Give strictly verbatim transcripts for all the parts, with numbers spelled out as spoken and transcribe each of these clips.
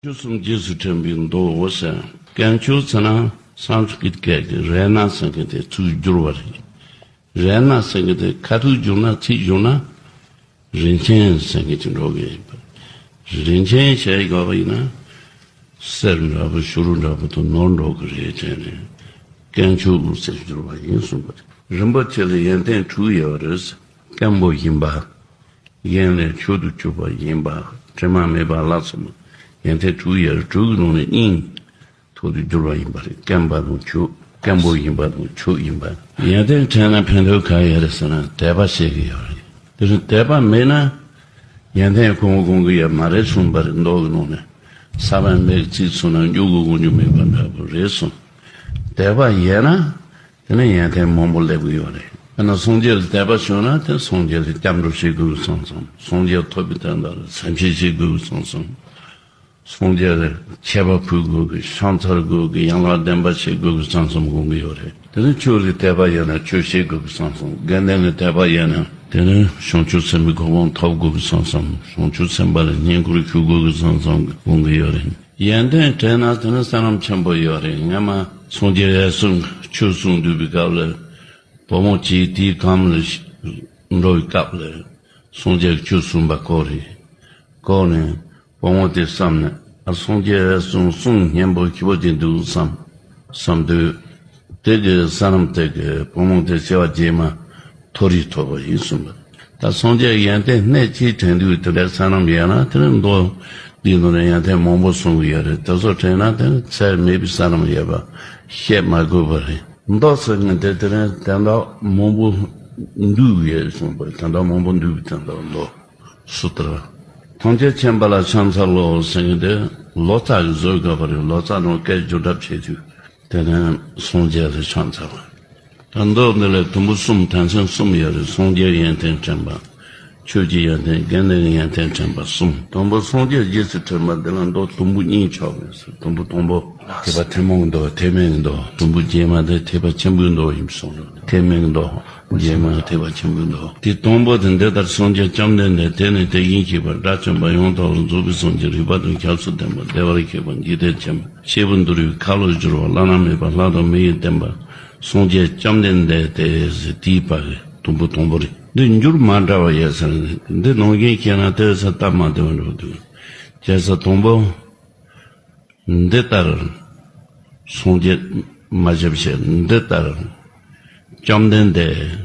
ཆོས་གསུམ་རྗེས་སུ་དྲན་པའི་མདོ་འོ་ཟེར། དཀོན་མཆོག་ཟེར་ན་སཾ་སྐྲྀཏ་སྐད་ཀྱི་རཏྣ་ཟེར་མཁན་དེ་ཚིག་སྦྱོར་བ་རེད། རཏྣ་ཟེར་མཁན་དེ་ཁ་ཐུག་སྦྱོར་ན་ཚིག་སྦྱོར་ན་རིན་ཆེན་ཟེར་མཁན་ཅིག་འགྲོ་གི་ཡིན་པ། རིན་ཆེན་བྱས་དགོས་པ་ཡིན་ན་གསེར་འདྲ་པོ་བྱུ་རུ་འདྲ་པོ་དང་ནོར་འགྲོ་གི་རེད་དྲན་ནས་དཀོན་མཆོག་ཟེར་སྦྱོར་བ་ཡིན་གསུངས་པ་རེད། རིན་པོ་ཆེ་ལ་ཡོན་ཏན་དྲུག་ཡོད་རེད། དཀོན་པོ་ཡིན་པ། གཞན་ལས་མཆོག་ཏུ་གྱུར་པ་ཡིན་པ། དྲི་མ་མེད་པ་ལ་སོགས་པ་ཡོན་ཏན་དྲུག་ཡོད་རེད། དྲུག་གི་ནང་ནས་སྙིང་ཐོག་ཏུ་གྱུར་པ་ཡིན་པ་རེད། དཀོན་པ་དང་མཆོག་དཀོན་པོ་ཡིན་པ་དང་མཆོག་ཡིན་པ། ཡོན་ཏན་དྲན་ན་ཕན་ཐོགས་ག་ཡོད་རེད་ཟེར་ན་དད་པ་བྱེད་ཀྱི་ཡོད་རེད། དེ་རིང་དད་པ་མེད་ན་ཡོན་ཏན་གང་གང་གི་ཡོད་མ་རེད་གསུངས་པ་རེད། མདོ་གི་ནང་ནས་ས་བོན་མེ་གི་རྩིས་མཚོན་ན་སྨྱུ་གུ་གང་ཡང་མེད་པ་འདྲ་པོ་རེད་གསུངས། དད་པ་ཡོད་ན་དེ་ནས་ཡོན་ཏན་མང་པོ་སླེབས་ཀྱི་ཡོད་རེད། དཔེར་ན་སངས་རྒྱས་ལ་དད་པ་བྱུང་ན་དེ་སངས་རྒྱས་ལ་སྐྱབས་འགྲོ་བྱེད་དགོས་ཀྱི་ཙམ་ཙམ། སངས་རྒྱས་ཐོབ་པའི་དོན་དག་ལ་སེམས་ཤེས་བྱེད་དགོས་ཀྱི་ཙམ་ཙམ། སངས་རྒྱས་ལ་མཆོད་པ་ཕུལ་དགོས་ཀྱི། ཕྱག་འཚལ་དགོས་ཀྱི། ཡན་ལག་བདེན་པ་བྱེད་དགོས་ཀྱི་ཙམ་ཙམ་དགོངས་ཀྱི་ཡོད་རེད། དེ་ནས་ཆོས་ལ་དད་པ་ཡོད་ན་ཆོས་བྱེད་དགོས་ཀྱི་ཙམ་ཙམ། དགེ་འདུན་ལ་དད་པ་ཡོད་ན་དེ་ནས་བྱང་ཆུབ་སེམས་དཔའི་གོ་འཕང་ཐོབ་དགོས་ཀྱི་ཙམ་ཙམ། བྱང་ཆུབ་སེམས་དཔའ་ལ་བསྙེན་བཀུར་ཞུ་དགོས་ཀྱི་ཙམ་ཙམ་དགོངས་ཀྱི་ཡོད་རེད། ཡོན་ཏན་དྲན་ན་དེ་ནི་བསོད་ནམས་ཆེན་པོ་ཡོད་རེད། སྔ་མ་སངས་རྒྱས་འོད་སྲུང་ཆོས་གསུང་འདུག་པའི་སྐབས་ལ་བུ་མོ་གཅིག་དེའི་གམ་ལ་འགྲོ་བའི་སྐབས་ལ་སངས་རྒྱས་ཀྱིས་ཆོས་གསུངས་པ་གོ་རེད། གོ་ནས་བུ་མོ་དེ་བསམ་ནས་ཨ་སངས་རྒྱས་འོད་སྲུང་གསུང་སྙན་པོ་ཞེ་པོ་ཅིག་འདུག་བསམ། བསམ་དུས་དེ་གི་བསོད་ནམས་དེ་གི་བུ་མོ་དེ་སྐྱེ་བ་རྗེས་མ་མཐོ་རིས་ཐོབ་པ་ཡིན་གསུངས་པ། ད་སངས་རྒྱས་ཡོན་ཏན་སྣེ་གཅིག་དྲན་དུས་དེ་འདྲའི་བསོད་ནམས་ཡོད་ན་དེ་ནི་མདོ་འདིའི་ནང་ནས་ཡོན་ཏན་མང་པོ་གསུང་གི་ཡོད་རེད། དེ་ཚོ་དྲན་ན་དེ་ནི་ཚད་མེད་པའི་བསོད་ནམས་ཡོད་པ་བཤད་མ་དགོས་པ་རེད། མདོ་ཟེར་མཁན་དེ་དེ་རིང་དོན་དག་མང་པོ་འདུས་ཡོད་གསུངས་པ། དོན་དག་མང་པོ་འདུས་པའི་དོན་དག་མདོ་སུ་ལྟར། ཐམས་ཅད་མཁྱེན་པ་ལ་ཕྱག་འཚལ་ལོ་ཟེར་མཁན་དེ་ལོ་ཙཱ་གིས་བཟོ་དགོས་པ་རེད། ལོ་ཙཱ་རྣམས་སྐད་སྒྱུར་གྲབས་བྱེད་དུས་དེ་ནས་སངས་རྒྱས་ལ་ཕྱག་འཚལ་བ། ད་མདོ་འདི་ལ་དུམ་བུ་གསུམ། དོན་ཚན་གསུམ་ཡོད་རེད། སངས་རྒྱས་ཡོན་ཏན་དྲན་པ། ཆོས་ཀྱི་ཡོན་ཏན། དགེ་འདུན་གྱི་ཡོན་ཏན་དྲན་པ་གསུམ། དང་པོ་སངས་རྒྱས་རྗེས་སུ་དྲན་པ་འདི་ལ་མདོ་དུམ་བུ་གཉིས་ཆགས་ཡོད་ཟེར། དུམ་བུ་དང་པོ་ཐེག་པ་ཐུན་མོང་གི་མདོ། ཐེག་དམན་གྱི་མདོ། དུམ་བུ་རྗེས་མ་དེ་ཐེག་པ་ཆེན་པོའི་མདོ་ཡིན་གསུངས་རེད། ཐེག་དམན་གྱི་མདོ། རྗེས་མ་ཐེག་པ་ཆེན་པོའི་མདོ། དེ་དང་པོ་དེ་འདི་ལྟར་སངས་རྒྱས་བཅོམ་ལྡན་འདས། དེ་ནས་དེ་བཞིན་གཤེགས་པ་དགྲ་བཅོམ་པ་ཡང་དག་པར་རྫོགས་པའི་སངས་རྒྱས། རིག་པ་དང་ཞབས་སུ་ལྡན་པ། བདེ་བར་གཤེགས་པ། འཇིག་རྟེན་མཁྱེན་པ། སྐྱེས་བུ་འདུལ་བའི་ཁ་ལོ་སྒྱུར་བ། བླ་ན་མེད་པ། ལྷ་དང་མི་ཡི་བསྟན་པ། སངས་རྒྱས་བཅོམ་ལྡན་འདས་ཏེ་ཟེར། དེའི་བར་གྱི་དུམ་བུ་དང་པོ་རེད། འདི་འགྱུར་མ་འདྲ་བ་ཡོད་ཟེར་ནས་འདི་ནང་བཞིན་བཤད་ན་དེ་ས་སྟབས་མ་བདེ་བ་འགྲོ་འདུག་བྱས་ཙང་དང་པོ་འདི་ལྟར་སངས་རྒྱས་མ་ཞབས་ཞུ་འདི་ལྟར་བཅོམ་ལྡན་འདས།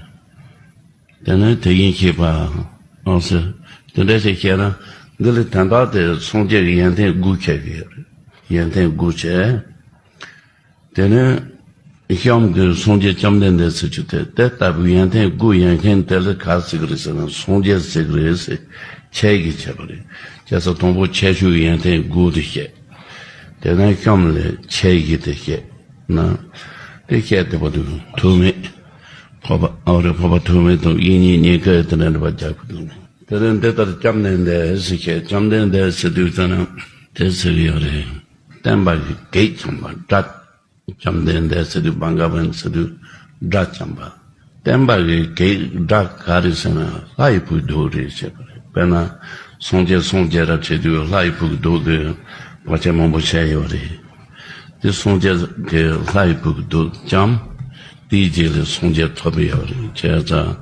དེ་ནས་དེ་བཞིན་གཤེགས་པ། ཨང་ཟེར། དེ་འདྲ་ཞིག་བཤད་ན་འདི་ལ་དོན་དག་དེ་སངས་རྒྱས་ཀྱི་ཡོན་ཏན་དགུ་ཁྱད་ཀྱི་ཡོད་རེད། ཡོན་ཏན་དགུ་བྱས། དེ་ནས་གཤམ་གྱི་སངས་རྒྱས་བཅོམ་ལྡན་འདས་ཟེར་རྒྱུ་དེ་དེ་ལྟ་བུའི་ཡོན་ཏན་དགུ་ཡོད་མཁན་དེ་ལ་ག་ཟེར་གི་རེད་ཟེར་ན་སངས་རྒྱས་ཟེར་གི་རེད་ཟེར་ཁྱད་ཀྱིས་ཁྱད་པ་རེད། བྱས་ཙང་དང་པོ་ཁྱད་ཆོས་ཀྱི་ཡོན་ཏན་དགུ་དེ་བཤད། དེ་ནས་གཤམ་ལ་ཁྱད་བཞི་དེ་བཤད་ན། དེ་བཤད་བསྡད་པ་འདུག་ཐུག་མེད། འཕགས་པ་ཨ་རེ་འཕགས་པ་ཐུག་མེད་དང་དབྱིག་གཉེན་གཉིས་ཀས་དེ་འདྲ་འདྲ་པར་རྒྱག་གི་འདུག་དེ་རིང་འདི་ལྟར་བཅོམ་ལྡན་འདས་ཟེར་བཤད། བཅོམ་ལྡན་འདས་ཟེར་དུས་ཙ་ན་དེ་ཟེར་གི་ཡོད་རེད། བསྟན་པ་གི་གེགས་བཅོམ་པ་དགྲ། བཅོམ་ལྡན་འདས་ཟེར་དུས་བྷ་ག་ཝན་ཟེར་དུས་དགྲ་བཅོམ་པ། བསྟན་པ་གི་གེགས་དགྲ་ག་རེ་ཟེར་ན་ལྷ་ཡི་བུའི་སྡུག་རེད་བཤད་པ་རེད། དཔེར་ན་སངས་རྒྱས་སངས་རྒྱས་རབས་བྱེད་དུས་ལྷ་ཡི་བུ་གི་སྡུག་གི་བར་ཆད་མང་པོ་བྱས་ཡོད་རེད། དེ་སངས་རྒྱས་ཀྱིས་ལྷ་ཡི་བུ་གི་སྡུག་བཅོམ། དེའི་རྗེས་ལ་སངས་རྒྱས་ཐོབ་པ་ཡོད་རེད། བྱས་ཙང་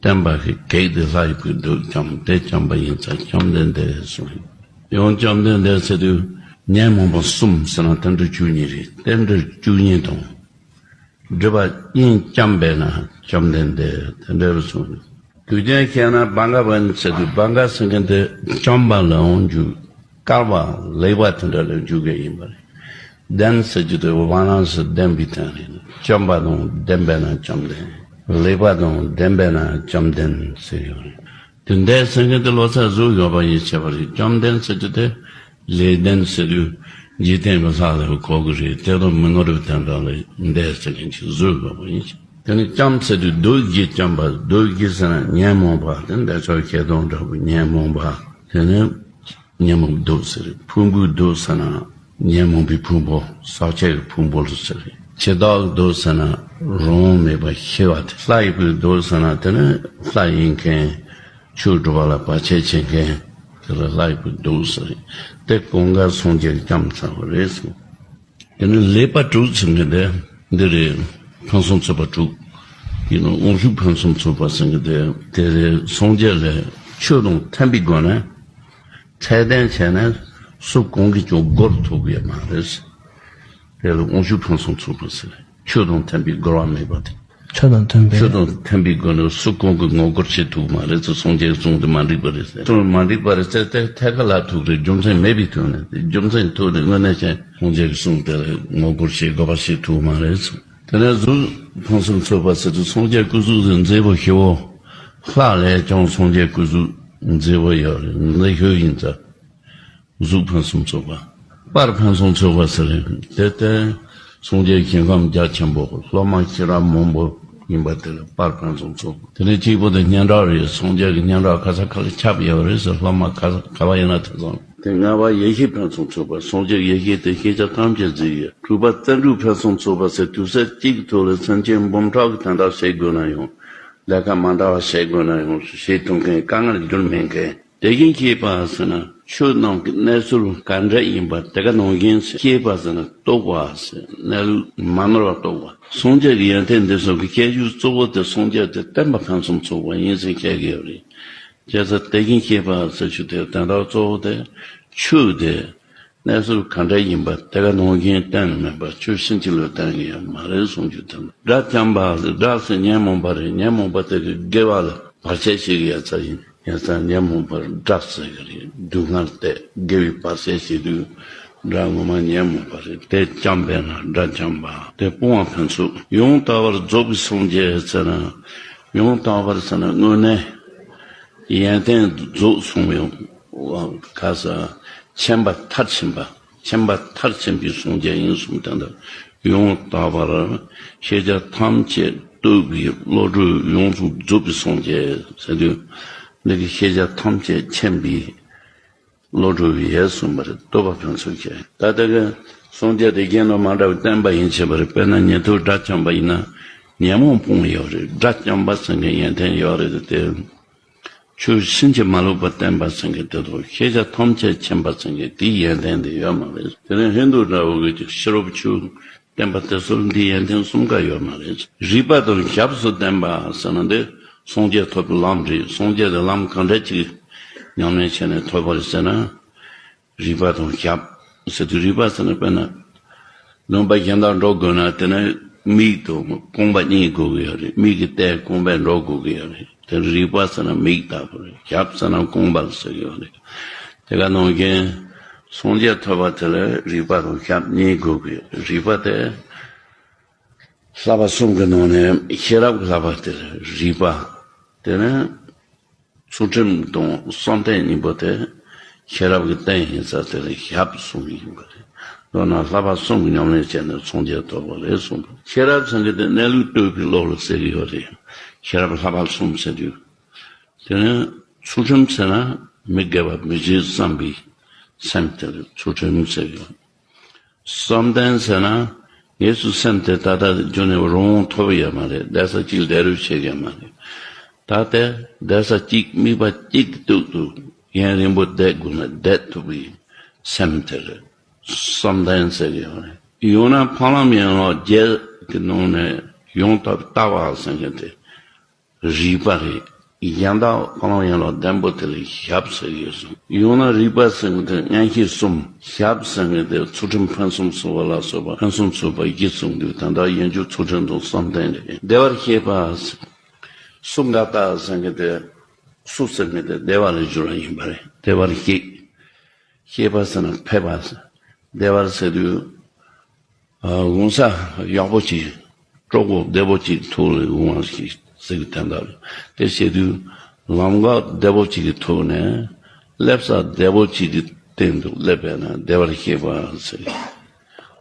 བསྟན་པ་གི་གེགས་དེ་ལྷ་ཡི་བུའི་སྡུག་བཅོམ། དེ་བཅོམ་པ་ཡིན་ཙང་བཅོམ་ལྡན་འདས་གསུངས། ཡང་བཅོམ་ལྡན་འདས་ཟེར་དུས་ཉོན་མོངས་པ་གསུམ་ཟེར་ན་རྟེན་འབྲེལ་བཅུ་གཉིས་རེད། རྟེན་འབྲེལ་བཅུ་གཉིས་དང་། སྒྲིབ་པ་གཉིས་བཅོམ་པས་ན་བཅོམ་ལྡན་འདས། དེ་འདྲ་རུ་གསུངས། དུས་རྒྱུན་བཤད་ན་བྷ་ག་ཝན་ཟེར་དུས་བྷ་ག་ཟེར་མཁན་དེ་བཅོམ་པ་ལའང་འཇུག་བསྐལ་པ་ལེགས་པ་དེ་འདྲ་ལ་འཇུག་གི་ཡིན་པ་རེད། ལྡན་ཟེར་རྒྱུ་དེ་བ་ན་ཟེར་ལྡན་པའི་དོན་རེད། བཅོམ་པ་དང་ལྡན་པས་ན་བཅོམ་ལྡན། ལེགས་པ་དང་ལྡན་པས་ན་བཅོམ་ལྡན་ཟེར་ཡོད་རེད། དེ་འདས་ཟེར་མཁན་དེ་ལོ་ཙཱ་བཟོས་ཡོད་པ་ཡིན་བྱས་པ་རེད། བཅོམ་ལྡན་ཟེར་རྒྱུ་དེ་ལེགས་ལྡན་ཟེར་དུས་འཇིག་རྟེན་པའི་ལྷ་ལ་གོ་གི་རེད། དེ་དང་མི་ནོར་བའི་དོན་དག་ལ་འདས་ཟེར་མཁན་ཅིག་བཟོས་ཡོད་པ་ཡིན། དེ་ནི་བཅོམ་ཟེར་དུས་སྡུག་བཞི་བཅོམ་པ། སྡུག་བཞི་ཟེར་ན་ཉོན་མོངས་པ་དེ་འདས་ཆོག་ཁྱེར་དང་འདྲ་བའི་ཉོན་མོངས་པ། དེ་ནི་ཉོན་མོངས་སྡུག་ཟེར། ཕུང་པོའི་སྡུག་ཟེར་ན་ཉོན་མོངས་པའི་ཕུང་པོ་ཟག་བཅས་ཀྱི་ཕུང་པོ་ལ་ཟེར། འཆི་བདག་གི་སྡུག་ཟེར་ན་རང་དབང་མེད་པར་ཤི་བ་དེ། ལྷ་ཡི་བུའི་སྡུག་ཟེར་ན་དེ་ནི་ལྷ་ཡིན་མཁན། ཆོས་སྒྲུབ་པ་ལ་བར་ཆད་བྱེད་མཁན། དེ་ལ་ལྷག་ཡོད་པ་འདུག་ཟེར། དེ་གང་ག་སངས་རྒྱས་ཀྱིས་བརྐྱངས་ཚར་བ་རེད་ཟེར། དེ་ནས་ལེགས་པ་དྲུག་ཟེར་མཁན་དེ་འདི་རེད། ཕུན་སུམ་ཚོགས་པ་དྲུག་ཡིན་ནོ། དབང་ཕྱུག་ཕུན་སུམ་ཚོགས་པ་ཟེར་མཁན་དེ་དེ་རེད། སངས་རྒྱས་ལ་ཆོས་དང་མཐུན་པའི་སྒོ་ནས་ཚད་ལྡན་བྱས་ནས་སུ་གང་གིས་ཀྱང་བསྒོར་ཐུབ་ཀྱི་མ་རེད། དེ་ལ་དབང་ཕྱུག་ཕུན་སུམ་ཚོགས་པ་ཟེར། ཆོས་དང་མཐུན་པའི་བསྒོར་བ་མེད་པ་དེ། ཆོས་དང་མཐུན་པའི། ཆོས་དང་མཐུན་པའི་སྒོ་ནས་སུ་གང་གིས་ངོ་རྒོལ་བྱེད་ཐུབ་མ་རེད་ཟེར། སངས་རྒྱས་ཀྱི་གསུང་དེ་མ་འགྲིག་པ་རེད་ཟེར། གསུང་མ་འགྲིག་པ་རེད་ཟེར་དེ་ཐད་ཀར་ལབ་ཐུབ་རེད། རྒྱུ་མཚན་མེད་པའི་ཐོག་ནས། རྒྱུ་མཚན་ཐོག་ནས་དངོས་གནས་ཅན་སངས་རྒྱས་ཀྱི་གསུང་དེ་ལ་ངོ་རྒོལ་བྱེད། དགག་པ་བྱེད་ཐུབ་མ་རེད་ཟེར། དེ་ནས་གཟུགས་ཕུན་སུམ་ཚོགས་པ་ཟེར་དུས་སངས་རྒྱས་སྐུ་གཟུགས་དེ་མཛེས་པོ་ཞེ་པོ། ལྷ་ལས་ཀྱང་སངས་རྒྱས་སྐུ་གཟུགས་མཛེས་པོ་ཡོད་རེད། མཛེས་ཤོས་ཡིན་ཙང་། གཟུགས་ཕུན་སུམ་ཚོགས་པ། དཔལ་ཕུན་སུམ་ཚོགས་པ་ཟེར། དེ་ལྟར་སངས་རྒྱས་ཞིང་ཁམས་རྒྱ་ཆེན་པོ། སློབ་མ་ཤེས་རབ་མང་པོ་ཡིན་པ་དེ་ལ་དཔལ་ཕུན་སུམ་ཚོགས་པ། དེ་ནས་གཅིག་པོ་དེ་སྙན་གྲགས་རེད། སངས་རྒྱས་ཀྱི་སྙན་གྲགས་ག་ས་ག་ལ་ཁྱབ་ཡོད་རེད་ཟེར། སློབ་མ་ག་ས་ག་བ་ཡིན་ན་དེ་ཚོ། དེ་ལྔ་པ་ཡེ་ཤེས་ཕུན་སུམ་ཚོགས་པ། སངས་རྒྱས་ཀྱི་ཡེ་ཤེས་དེ་ཤེས་བྱ་ཐམས་ཅད་གཟིགས་ཡོད། དྲུག་པ་བརྩོན་འགྲུས་ཕུན་སུམ་ཚོགས་པ་ཟེར། དུས་ཚོད་གཅིག་གི་ཐོག་ལ་སེམས་ཅན་འབུམ་ཕྲག་གི་དོན་དག་བྱེད་དགོས་ན་ཡང་། ལས་ཀ་མ་འདྲ་བ་བྱེད་དགོས་ན་ཡང་བྱེད་ཐུབ་མཁན། དཀའ་ངལ་འགྱུར་མེད་མཁན། དེ་བཞིན་གཤེགས་པ་ཟེར་ན་ཆོས་རྣམས་ཀྱི་གནས་ཚུལ་ག་འདྲ་ཡིན་པ་དེ་ག་ནང་བཞིན་ཤེས་པ་ཟེར་ན་རྟོགས་པ་ཟེར། གནས་ལུགས་མ་ནོར་བ་རྟོགས་པ། སངས་རྒྱས་ཀྱི་ཡོན་ཏན་འདི་ཚོ་གི་བཤད་རྒྱུ་གཙོ་བོ་དེ་སངས་རྒྱས་དེ་བསྟན་པ་ཕུན་སུམ་ཚོགས་པ་ཡིན་ཟེར་བཤད་ཀྱི་ཡོད་རེད། བྱས་ཙང་དེ་བཞིན་གཤེགས་པ་ཟེར་རྒྱུ་དེ་དོན་དག་གཙོ་བོ་དེ་ཆོས་དེ་གནས་ཚུལ་ག་འདྲ་ཡིན་པ་དེ་ག་ནང་བཞིན་བསྟན་ནས་མེད་པ་ཆོས་ཕྱིན་ཅི་ལོག་བསྟན་གྱི་ཡོད་མ་རེད་གསུང་རྒྱུ་དེ། དགྲ་བཅོམ་པ་ཟེར། དགྲ་ཟེར་ཉོན་མོངས་པ་རེད། ཉོན་མོངས་པ་དེ་གི་དགེ་བ་ལ་བར་ཆད་བྱེད་ཀྱི་ཡ་ཚ་ཡིན། ཡ་ཚ་ཉོན་མོངས་པར་དགྲ་ཟེར་གི་རེད། སྡུག་བསྔལ་སྟེར། དགེ་བའི་བར་ཆད་བྱེད་དུས་དགྲ་ངོ་མ་ཉོན་མོངས་པ་རེད། དེ་བཅོམ་པས་ན་དགྲ་བཅོམ་པ། དེ་སྤོང་བ་ཕུན་ཚོགས། ཡང་དག་པར་རྫོགས་པའི་སངས་རྒྱས་ཟེར་ན། ཡང་དག་པར་ཟེར་ན་དངོས་གནས་ཡོན་ཏན་རྫོགས་སོང་ཡང་ག་ས་ཆེན་པ་མཐར་ཕྱིན་པ། ཆེན་པ་མཐར་ཕྱིན་པའི་སངས་རྒྱས་ཡིན་གསུངས། དེ་འདྲ་ཡང་དག་པར་ཤེས་བྱ་ཐམས་ཅད་རྟོགས་པའི་བློ་གྲོས་ཡོངས་སུ་རྫོགས་པའི་སངས་རྒྱས་ཟེར་དུས། འདི་གི་ཤེས་བྱ་ཐམས་ཅད་མཁྱེན་པའི་བློ་གྲོས་ཡོད་གསུངས་པ་རེད། རྟོགས་པ་ཕུན་ཚོགས་ཀྱི། ད་ལྟ་གི་སངས་རྒྱས་དེ་གཞན་དང་མ་འདྲ་བའི་བསྟན་པ་ཡིན་ཕྱིན་པ་རེད། དཔེར་ན་ཉན་ཐོས་དགྲ་བཅོམ་པ་ཡིན་ན་ཉོན་མོངས་སྤོང་ཡོད་རེད། དགྲ་བཅོམ་པ་ཟེར་མཁན་ཡོན་ཏན་ཡོད་རེད་དེ། ཆོས་ཕྱིན་ཅི་མ་ལོག་པ་བསྟན་པ་ཟེར་མཁན་དེ་དང་ཤེས་བྱ་ཐམས་ཅད་མཁྱེན་པ་ཟེར་མཁན་དེའི་ཡོན་ཏན་དེ་ཡོད་མ་རེད། དེ་ནས་ཧིན་དུ་འདྲ་བོ་གི་ཤེས་རབ་ཆོས་བསྟན་པ་དེ་ཚོར་འདིའི་ཡོན་ཏན་གསུམ་ཀ་ཡོད་མ་རེད། རིགས་པ་དང་ཞབས་སུ་ལྡན་པ་ཟེར་ན་འདི་སངས་རྒྱས་ཐོབ་པའི་ལམ་རེད། སངས་རྒྱས་དེ་ལམ་གང་འདྲ་ཅིག་ཉམས་ལེན་བྱས་ནས་ཐོབ་པ་རེད་ཟེར་ན། རིགས་པ་དང་ཞབས་ཟེར་དུས། རིགས་པ་ཟེར་ན་དཔེར་ན་ལུང་པ་གཞན་དག་འགྲོ་དགོས་ན་དེ་ནི་མིག་དང་རྐང་པ་གཉིས་དགོས་ཀྱི་ཡོད་རེད། མིག་གིས་བལྟས་རྐང་པས་འགྲོ་དགོས་ཀྱི་ཡོད་རེད། དེ་རིགས་པ་ཟེར་ན་མིག་ལྟ་བུ་རེད། ཞབས་ཟེར་ན་རྐང་པ་ལ་ཟེར་གྱི་ཡོད་རེད། དེ་ག་ནང་བཞིན་སངས་རྒྱས་ཐོབ་པ་དེ་ལ་རིགས་པ་དང་ཞབས་གཉིས་དགོས་ཀྱི་ཡོད་རེད། རིགས་པ་དེ་བསླབ་པ་གསུམ་གྱི་ནང་ནས་ཤེས་རབ་ཀྱི་བསླབ་པ་དེ་ལ་རིགས་པ། དེ་ནས་ཚུལ་ཁྲིམས་དང་བསམ་གཏན་གཉིས་པོ་དེ་ཤེས་རབ་ཀྱི་རྟེན་ཡིན་ས་དེ་ལ་ཞབས་གསུངས་ཡིན་པ་རེད། མདོར་ན་བསླབ་པ་གསུམ་གྱི་ཉམས་ལེན་བྱས་ནས་སངས་རྒྱས་ཐོབ་པ་རེད་གསུངས་པ། ཤེས་རབ་ཟེར་མཁན་དེ་གནས་ལུགས་རྟོགས་པའི་བློ་ལ་ཟེར་གྱི་ཡོད་རེད། ཤེས་རབ་བསླབ་པ་གསུམ་ཟེར་དུས། དེ་ནས་ཚུལ་ཁྲིམས་ཟེར་ན་མི་དགེ་བ་མི་བྱེད་བསམ་པའི་སེམས་དེ་ལ་ཚུལ་ཁྲིམས་ཟེར་གྱི་ཡོད། བསམ་གཏན་ཟེར་ན་ངེད་ཚོའི་སེམས་དེ་ད་ལྟ་རྒྱུན་ནས་རང་དབང་ཐོབ་ཡོད་མ་རེད། བསྡད་ས་གཅིག་བསྡད་རོགས་བྱེད་ཡོད་མ་རེད། ད་ལྟ་བསྡད་ས་གཅིག་དམིགས་པ་གཅིག་གི་སྟེང་དུ་ཡུན་རིང་པོ་བསྡད་དགོས་ན་བསྡད་ཐུབ་པའི་སེམས་དེ་རེད། བསམ་གཏན་ཟེར་གྱི་ཡོད་རེད། ཡང་ན་འཕགས་ལམ་ཡན་ལག་བརྒྱད་ཀྱི་ནང་ནས་ཡང་དག་ལྟ་བ་ཟེར་མཁན་དེ། རིགས་པ་རེད། གཞན་དག་འཕགས་ལམ་ཡན་ལག་བདུན་པོ་དེ་ལ་ཞབས་ཟེར་གྱི་ཡོད་གསུངས། ཡང་ན་རིགས་པ་ཟེར་མཁན་དེ་མངོན་ཤེས་གསུམ། ཞབས་ཟེར་མཁན་དེ་ཚུལ་ཁྲིམས་ཕུན་སུམ་ཚོགས་པ་ལ་སོགས་པ་ཕུན་སུམ་ཚོགས་པ་བཞི་གསུངས་དུས་ད་ལྟ་ཡིན་རྒྱུ་ཚུལ་ཁྲིམས་དང་བསམ་གཏན་རེད། བདེ་བར་གཤེགས་པ་ཟེར། སུ་འགག་ད་ཟེར་མཁན་དེ། སུ་ཟེར་མཁན་དེ་བདེ་བ་ལ་སྦྱོར་བ་ཡིན་པ་རེད། བདེ་བར་གཤེགས། གཤེགས་པ་ཟེར་ན་ཕེབས་པ་ཟེར། བདེ་བར་ཟེར་དུས། ཨ། འོང་ས་ཡག་པོ་ཅིག་སྤྲོ་པོ་བདེ་པོ་ཅིག་ཐོག་ལ་འོང་བ་ཞིག་ཟེར་གྱི་དོན་དག་རེད། དེ་བྱེད་དུས་ལམ་ཁ་བདེ་པོ་ཅིག་གི་ཐོག་ནས་སླེབས་ས་བདེ་པོ་ཅིག་གི་སྟེང་དུ་སླེབས་པས་ན་བདེ་བར་གཤེགས་པ་ཟེར།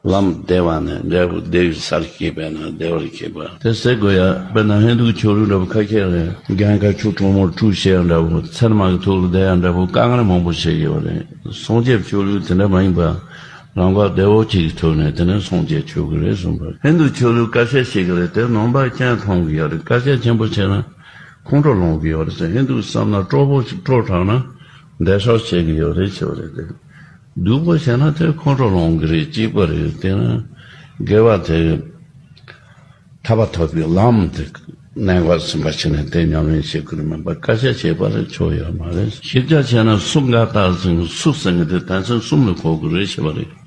ལམ་བདེ་བ་ནས་འབྲས་བུ་བདེ་བའི་སར་སྐྱེས་པས་ན་བདེ་བར་གཤེགས་པ། དེ་ཟེར་དགོས་ཡ། དཔེར་ན་ཧིན་དུའི་ཆོས་ལུགས་འདྲ་པོ་ཁ་ཤས་ལ་རྒན་ཁ་ཆུ་གྲང་མོར་བཀྲུས་བྱས་ཡ་འདྲ་པོ། ཚེར་མ་གི་ཐོག་ལ་བསྡད་ཡ་འདྲ་པོ། དཀའ་ངལ་མང་པོ་བྱེད་ཀྱི་ཡོད་རེད། སངས་རྒྱས་ཆོས་ལུགས་དེ་འདྲ་མ་ཡིན་པ། ལམ་ཁ་བདེ་བོ་ཅིག་གི་ཐོག་ནས་དེ་ནས་སངས་རྒྱས་ཆོག་གི་རེད་གསུངས་པ། ཧིན་དུ་ཆོས་ལུགས་ཀ་ཤས་ཤིག་གི་རེད། དེ་ནང་པ་སྤྱན་མཐོང་གི་ཡོད་རེད། ཀ་ཤས་ཆེན་པོ་བྱས་ན་ཁོང་ཁྲོ་ལངས་གི་ཡོད་རེད་ཟེར། ཧིན་དུ་བསམ་ན་སྤྲོ་པོ་ཞིག་སྤྲོ་དྲགས་ན་ འདས་ཤོག་བྱེད་ཀྱི་ཡོད་རེད་ཞུ་བ་རེད་དེ། སྡུག་པོ་བྱས་ན་དེ་ཁོང་ཁྲོ་ལངས་གི་རེད། གཅིག་པ་རེད། དེ་ནི་དགེ་བ་དེ་ཐར་པ་ཐོབ་པའི་ལམ་དེ་གནས་སྐབས་ཟིན་པ་བྱས་ནས་དེ་ཉམས་ལེན་བྱེད་དགོས་མིན་པ་བཀའ་ཤག་བྱས་པ་ལས་ཆོག་ཡོད་མ་རེད། ཤེས་བྱ་བྱས་ན་སུ་འགལ་རྟགས་ཟིན་སུ་ཟིན་གི་དེ་དོན་ཚན་གསུམ་ལ་གོ་དགོས་རེད་ཞེས་པ་རེད།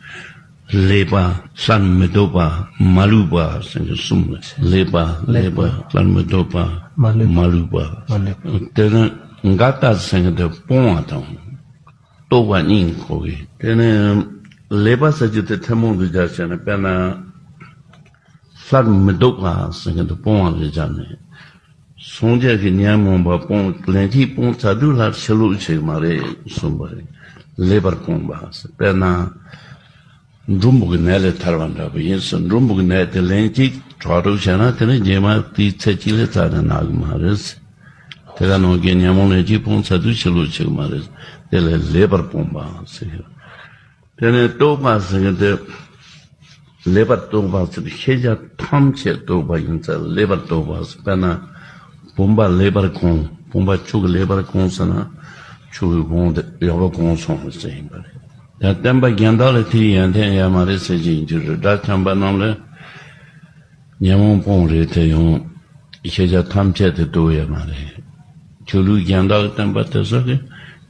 ལེགས་པ། སླར་མི་ལྡོག་པ། མ་ལུས་པ་ཟེར་མཁན་གསུམ་ལ། ལེགས་པ། ལེགས་པ། སླར་མི་ལྡོག་པ། མ་ལུས་པ། མ་ལུས་པ། མ་ལུས་པ། དེ་ནི་འགལ་རྟགས་ཟེར་མཁན་དེ་སྤོང་བ་དང་རྟོགས་པ་གཉིས་གོ་གི། དེ་ནི་ལེགས་པ་ཟེར་རྒྱུ་དེ་ཐུན་མོང་དུ་སྦྱར་བྱས་ན། དཔེར་ན། སླར་མི་ལྡོག་པ་ཟེར་མཁན་དེ་སྤོང་བ་ལ་སྦྱར་ནས། སངས་རྒྱས་ཀྱིས་ཉོན་མོངས་པ་སྤོང་། ལན་གཅིག་སྤོང་ཚར་དུས་སླར་ཕྱིར་ལོག་བྱེད་ཀྱི་མ་རེད་གསུངས་པ་རེད། ལེགས་པར་སྤོང་བ་ཟེར། དཔེར་ན། འབྲུ་འབུ་གི་ནད་ལས་ཐར་བ་འདྲ་པོ་ཡིན་ཟེར། འབྲུ་འབུ་གི་ནད་དེ་ལན་གཅིག་དྲག་དྲག་བྱས་ན་དེ་ནི་རྗེས་མ་དེའི་ཚེ་གཅིག་ལས་རྩ་ནས་ན་གི་མ་རེད། དེ་ག་ནང་བཞིན་ཉོན་མོངས་ལན་གཅིག་སྤོང་ཚར་དུས་ཕྱིར་ལོག་བྱེད་ཀྱི་མ་རེད། དེ་ལས་ལེགས་པར་སྤོང་བ་ཟེར། དེ་ནས་རྟོགས་པ་ཟེར་མཁན་དེ། ལེགས་པར་རྟོགས་པ་ཟེར་ཤེས་བྱ་ཐམས་ཅད་རྟོགས་པ་ཡིན་ཙང་ལེགས་པར་རྟོགས་པ་ཟེར། དཔེར་ན། བུམ་པ་ལེགས་པར་གང་། བུམ་པ་ཆུ་གིས་ལེགས་པར་གང་ཟེར་ན། ཆུ་གིས་གང་དེ་ཡོད་པ་གང་སོང་བ་ཟེར་ཡིན་པ་རེད། ཡང་བསྟན་པ་གཞན་དག་ལ་དེའི་ཡོན་ཏན་ཡོད་མ་རེད་ཟེར་གྱི་ཡིན་རྒྱུ་རེད། དགྲ་བཅོམ་པ་རྣམས་ལ། ཉོན་མོངས་སྤོང་རེད་དེ་ཡང་ཤེས་བྱ་ཐམས་ཅད་དེ་རྟོགས་ཡོད་མ་རེད། ཆོས་ལུགས་གཞན་དག་གི་བསྟན་པ་དེ་ཚོ་གིས་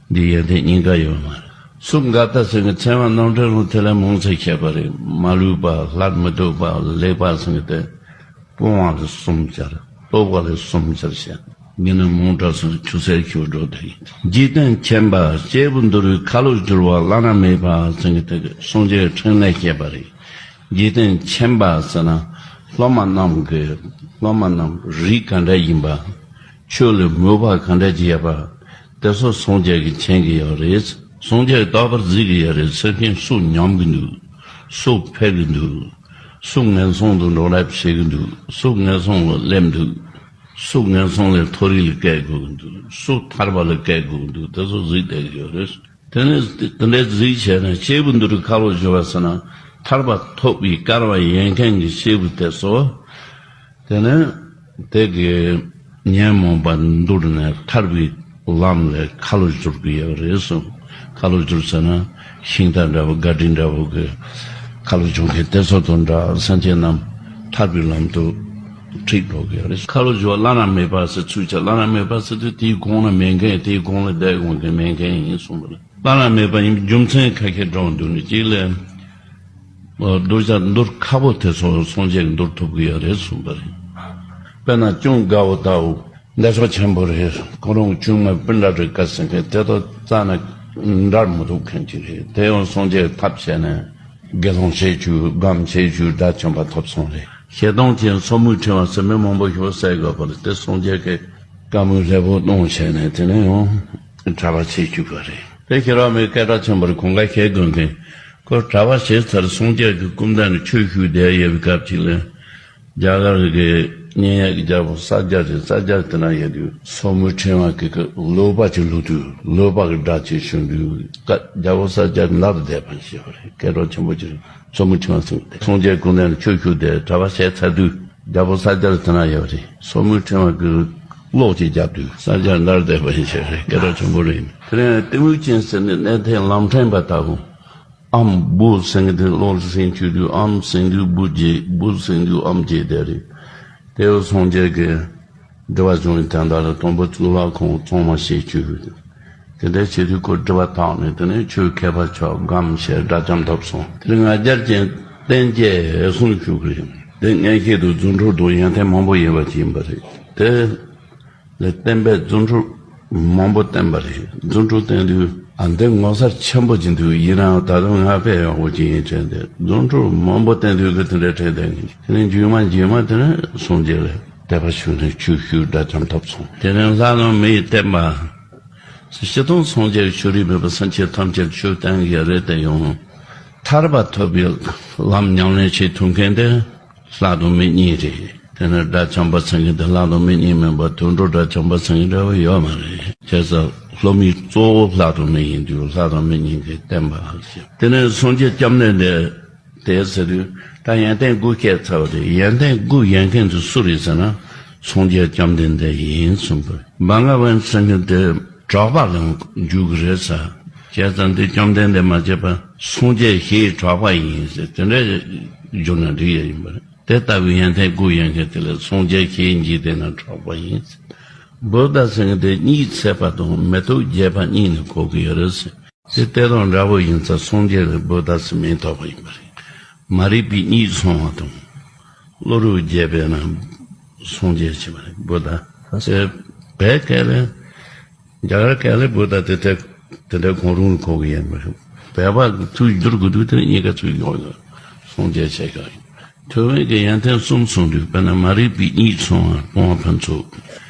འདི་ཡོན་ཏན་གཉིས་ཀ་ཡོད་མ་རེད། སུ་འགལ་རྟགས་ཟེར་མཁན་ཚད་མ་རྣམ་འགྲེལ་ལུང་དེ་ལས་མང་ཙམ་བཤད་པ་རེད། མ་ལུས་པ། སླར་མི་ལྡོག་པ། ལེགས་པ་ཟེར་མཁན་དེ་སྤོང་བ་ལ་གསུམ་སྦྱར། རྟོགས་པ་ལ་གསུམ་སྦྱར་བཤད། ངས་ནི་མང་དྲགས་སོང་། ཆུད་ཟོས་ཞུ་འགྲོ་དེ་ཡིན། འཇིག་རྟེན་མཁྱེན་པ་སྐྱེས་བུ་འདུལ་བའི་ཁ་ལོ་བསྒྱུར་བ་བླ་ན་མེད་པ་ཟེར་མཁན་དེ་སངས་རྒྱས་ཀྱི་ཕྲིན་ལས་བཤད་པ་རེད། འཇིག་རྟེན་མཁྱེན་པ་ཟེར་ན། སློབ་མ་རྣམས་ཀྱི། སློབ་མ་རྣམས་རིགས་ག་འདྲ་ཡིན་པ། ཆོས་ལ་མོས་པ་ག་འདྲ་ཅིག་ཡོད་པ། དེ་ཚོ་སངས་རྒྱས་ཀྱིས་མཁྱེན་གྱི་ཡོད་རེད། སངས་རྒྱས་ཀྱིས་རྟག་པར་གཟིགས་ཀྱི་ཡོད་རེད། སེམས་ཅན་སུ་ཉམས་ཀྱི་འདུག་སུ་འཕེལ་གྱི་འདུག་སུ་ངན་སོང་དུ་འགྲོ་རབས་བྱེད་ཀྱི་འདུག་སུ་ངན་སོང་ལ་སླེབས་འདུག་སུ་ངན་སོང་ལས་མཐོ་རིས་ལ་བསྐྱལ་དགོས་ཀྱི་འདུག་སུ་ཐར་པ་ལ་བསྐྱལ་དགོས་ཀྱི་འདུག་དེ་ཚོ་གཟིགས་བསྡད་ཀྱི་ཡོད་རེད། དེ་ནས་དེ་འདྲའི་གཟིགས་བྱས་ནས་སྐྱེས་བུ་འདུལ་བའི་ཁ་ལོ་བསྒྱུར་བ་ཟེར་ན། ཐར་པ་ཐོབ་པའི་སྐལ་བ་ཡོད་མཁན་གྱི་སྐྱེས་བུ་དེ་ཚོ། དེ་ནས་དེ་གི་ཉོན་མོངས་པ་འདུལ་ནས་ཐར་པའི་ལམ་ལ་ཁ་ལོ་བསྒྱུར་གྱི་ཡོད་རེད་གསུངས། ཁ་ལོ་བསྒྱུར་ཟེར་ན་ཤིང་རྟ་འདྲ་བོ། སྒ་འགྲིམ་འདྲ་བོ་གི་ཁ་ལོ་བསྒྱུར་མཁན་དེ་ཚོ་དང་འདྲ། སེམས་ཅན་རྣམས་ཐར་པའི་ལམ་དུ་ཁྲིད་འགྲོ་གི་ཡོད་རེད། ཁ་ལོ་བསྒྱུར་བ་བླ་ན་མེད་པ་ཟེར་ཚུལ་ཆ། བླ་ན་མེད་པ་ཟེར་དུས་དེའི་གོང་ལ་མེད་མཁན། དེའི་གོང་ལ་བསྡད་དགོས་མཁན་མེད་མཁན་ཡིན་གསུངས་པ་རེད། བླ་ན་མེད་པ་ཡིན་རྒྱུ་མཚན་ཁ་ཤས་འགྲོ་འདུག་ནི། གཅིག་ལ། རྡོ་རྗེ་འདུལ་ཁ་པོ་དེ་ཚོ་སངས་རྒྱས་ཀྱིས་འདུལ་ཐུབ་ཀྱི་ཡོད་རེད་གསུངས་པ་རེད། དཔེར་ན་ཅུང་དགའ་བོ་ལྟ་བུ་འདས་གྲོགས་ཆེན་པོ་རེད། ཁོ་རང་ཅུང་མ་སྤུན་ཟླ་འདྲ་དགའ་ཟེར་མཁན་དེ་དག་རྩ་ནས་འདྲ་མི་འདུག་མཁན་ཅིག་རེད། དེ་ཡང་སངས་རྒྱས་ཐབས་བྱས་ནས་དགེ་སློང་བྱེད་བཅུག་སྒོམ་བྱེད་བཅུག་དགྲ་བཅོམ་པ་ཐོབ་སོང་རེད། ཞེ་སྡང་ཅན་སོར་མོའི་ཕྲེང་བ་ཟེར་མི་མང་པོ་ཞིག་བསད་དགོས་པ་རེད། དེ་སངས་རྒྱས་ཀྱིས་བཀའ་མོལ་ལྷུག་པོ་གཏོང་བྱས་ནས་དེ་ནས་ཡང་གྲྭ་པ་བྱེད་བཅུག་པ་རེད། དེ་ཤེས་རབ་མའི་སྐད་གྲགས་ཆེན་པོ་རེད། གང་ག་ཤེས་དགོས་མཁན། ཁོ་གྲྭ་པ་བྱས་ཚར། སངས་རྒྱས་ཀྱི་སྐུ་མདུན་ནས་ཆོས་ཞུས་བསྡད་ཡོད་པའི་སྐབས་ཅིག་ལ། རྒྱ་གར་གྱི་སྙན་ངག་གི་རྒྱལ་པོ་ས་སྐྱ་རེད། ས་སྐྱ་དེ་ན་ཡོད་དུས་སོར་མོའི་ཕྲེང་བ་གི་གི་ལོག་པ་ཅིག་ལུས་དུས་ལོག་པ་གི་སྒྲ་ཅིག་བྱུང་དུས་ཀ་རྒྱལ་པོ་ས་སྐྱ་མནར་བསྡད་པ་ཞེས་པ་རེད། སྐད་གྲགས་ཆེན་པོ་ཅིག་རེད། སོར་མོའི་ཕྲེང་བ་ཟེར་བ་དེ། སངས་རྒྱས་སྐུ་མདུན་ནས་ཆོས་ཞུས་ཏེ་གྲྭ་པ་བྱས་ཚར་དུས་རྒྱལ་པོ་ས་སྐྱ་དེ་ན་ཡོད་རེད། སོར་མོའི་ཕྲེང་བ་གི་གློག་ཅིག་བརྒྱབ་དུས་ས་སྐྱ་མནར་བསྡད་པ་ཡིན་ཞེས་རེད། སྐད་གྲགས་ཆེན་པོ་རེད། དེ་ནས་གཏི་མུག་ཅན་ཟེར་ནས་གནས་བརྟན་ལམ་ཕྲན་པ་ལྟ་བུ། ཨམ་བུ་ཟེར་མཁན་དེ་གློག་ལ་ཟིན་བཅུག་དུས་ཨམ་ཟིན་དུས་བུ་བརྗེད། བུ་ཟིན་དུས་ཨམ་བརྗེད་བསྡད་རེད། དེ་བས་སངས་རྒྱས་ཀྱིས་སྒྲིབ་པ་སྦྱོང་བའི་དོན་དག་ལ་དང་པོ་གཙུག་ལག་ཁང་གཙང་མ་བྱེད་བཅུག་དེ་འདྲ་བྱེད་དུས་ཁོ་སྒྲིབ་པ་དག་ནས་དེ་ནས་ཆོས་མཁས་པ་ཆགས། སྒོམ་བྱས་དགྲ་བཅོམ་ཐོབ་སོང་། དེ་ནས་ང་རྒྱལ་ཅན་བསྟན་རྒྱས་གསུང་བཅུག་གི་རེད། དེ་མངོན་ཤེས་དང་རྫུ་འཕྲུལ་དང་ཡོན་ཏན་མང་པོ་ཡོད་པ་ཅིག་ཡིན་པ་རེད། དེ། ལས་བསྟན་པའི་རྫུ་འཕྲུལ་མང་པོ་བསྟན་པ་རེད། རྫུ་འཕྲུལ་བསྟན་དུས་ཨ་འདི་ངོ་མཚར་ཆེན་པོ་ཅིག་འདུག་ཡིན་ནའང་ད་དུང་ང་དཔེ་ཡག་པོ་ཅིག་ཡིན་དྲན་ཏེ་རྫུ་འཕྲུལ་མང་པོ་བསྟན་དུས་གི་དེ་འདྲའི་དྲན་ཏེ་ཡིན། དེ་ནས་མཇུག་མ་མཇུག་མ་དེ་ནས་སངས་རྒྱས་ལ་དད་པ་ཞུགས་ནས་ཆོས་ཞུས་དགྲ་བཅོམ་ཐོབ་སོང་། དེ་ནས་ལྷ་དང་མི་ཡི་བསྟན་པ་སྤྱིར་བཏང་སངས་རྒྱས་ཀྱི་ཆོས་རིག་མེད་པར་སེམས་ཅན་ཐམས་ཅད་ཆོས་བསྟན་གྱི་རེད་དེ་ཡང་ཐར་པ་ཐོབ་པའི་ལམ་ཉམས་ལེན་བྱེད་ཐུབ་མཁན་དེ། ལྷ་དང་མི་གཉིས་རེད། དེ་ནས་དགྲ་བཅོམ་པ་ཟེར་མཁན་དེ་ལྷ་དང་མི་གཉིས་མིན་པར་དུད་འགྲོ་དགྲ་བཅོམ་པ་ཟེར་མཁན་འདྲ་བོ་ཡོད་མ་རེད། བྱས་ཙང་སློབ་མའི་གཙོ་བོ་ལྷ་དང་མི་ཡིན་དུས་ལྷ་དང་མི་གཉིས་ཀྱི་བསྟན་པ་ཞེས། དེ་ནས་སངས་རྒྱས་སྐྱབས་གནས་འདི་དེ་ཟེར་དུས་ད་ཡོན་ཏན་དགུ་བཤད་ཚར་བ་རེད། ཡོན་ཏན་དགུ་ཡོད་མཁན་དེ་སུ་རེད་ཟེར་ན་སངས་རྒྱས་སྐྱབས་གནས་འདི་ཡིན་གསུངས་པ་རེད། བྷ་ག་ཝན་ཟེར་མཁན་དེ། གྲགས་པ་ལ་འཇུག་གི་རེད་ཟེར། བྱས་ཙང་འདི་བཅོམ་ལྡན་འདས་མ་བྱས་པ་སངས་རྒྱས་ཞེས་གྲགས་པ་ཡིན་ཟེར་དེ་འདྲ་བརྗོད་ན་འགྲིག་ཡ་ཡིན་པ་རེད། དེ་ལྟ་བུའི་ཡོན་ཏན་དགུ་ཡོད་མཁན་དེ་ལ་སངས་རྒྱས་ཞེས་འཇིག་རྟེན་ན་གྲགས་པ་ཡིན་ཟེར། བུདྡྷ་ཟེར་མཁན་དེ་གཉིད་སད་པ་དང་མེ་ཏོག་རྒྱས་པ་གཉིས་ནི་གོ་གི་ཡོད་རེད་ཟེར། དེ་ལྟ་དང་འདྲ་བོ་ཡིན་ཙང་སངས་རྒྱས་ལ་བུདྡྷ་ཟེར་མིང་ཐོགས་པ་ཡིན་པ་རེད། མ་རིག་པའི་གཉིད་སངས་པ་དང་། བློ་རབ་རྒྱས་པས་ན་སངས་རྒྱས་བྱས་པ་རེད་བུདྡྷ། དེ་བོད་སྐད་ལ། རྒྱ་གར་སྐད་ལ་བུདྡྷ་དེ་དེ་དེ་འདྲ་གང་རུང་གོ་གི་ཡིན་པ་རེད། བོད་པ་གི་ཚུར་བསྒྱུར་དགོས་དུས་དེ་གཉིས་ཀ་ཚུར་ཡོང་ཡོད། སངས་རྒྱས་བྱས་ཀ་ཡིན། ཐུབ་པའི་གི་ཡོན་ཏན་གསུམ་གསུངས་དུས་དཔེར་ན་མ་རིག་པའི་གཉིད་སངས་པ་སྤོང་བ་ཕུན་ཚོགས།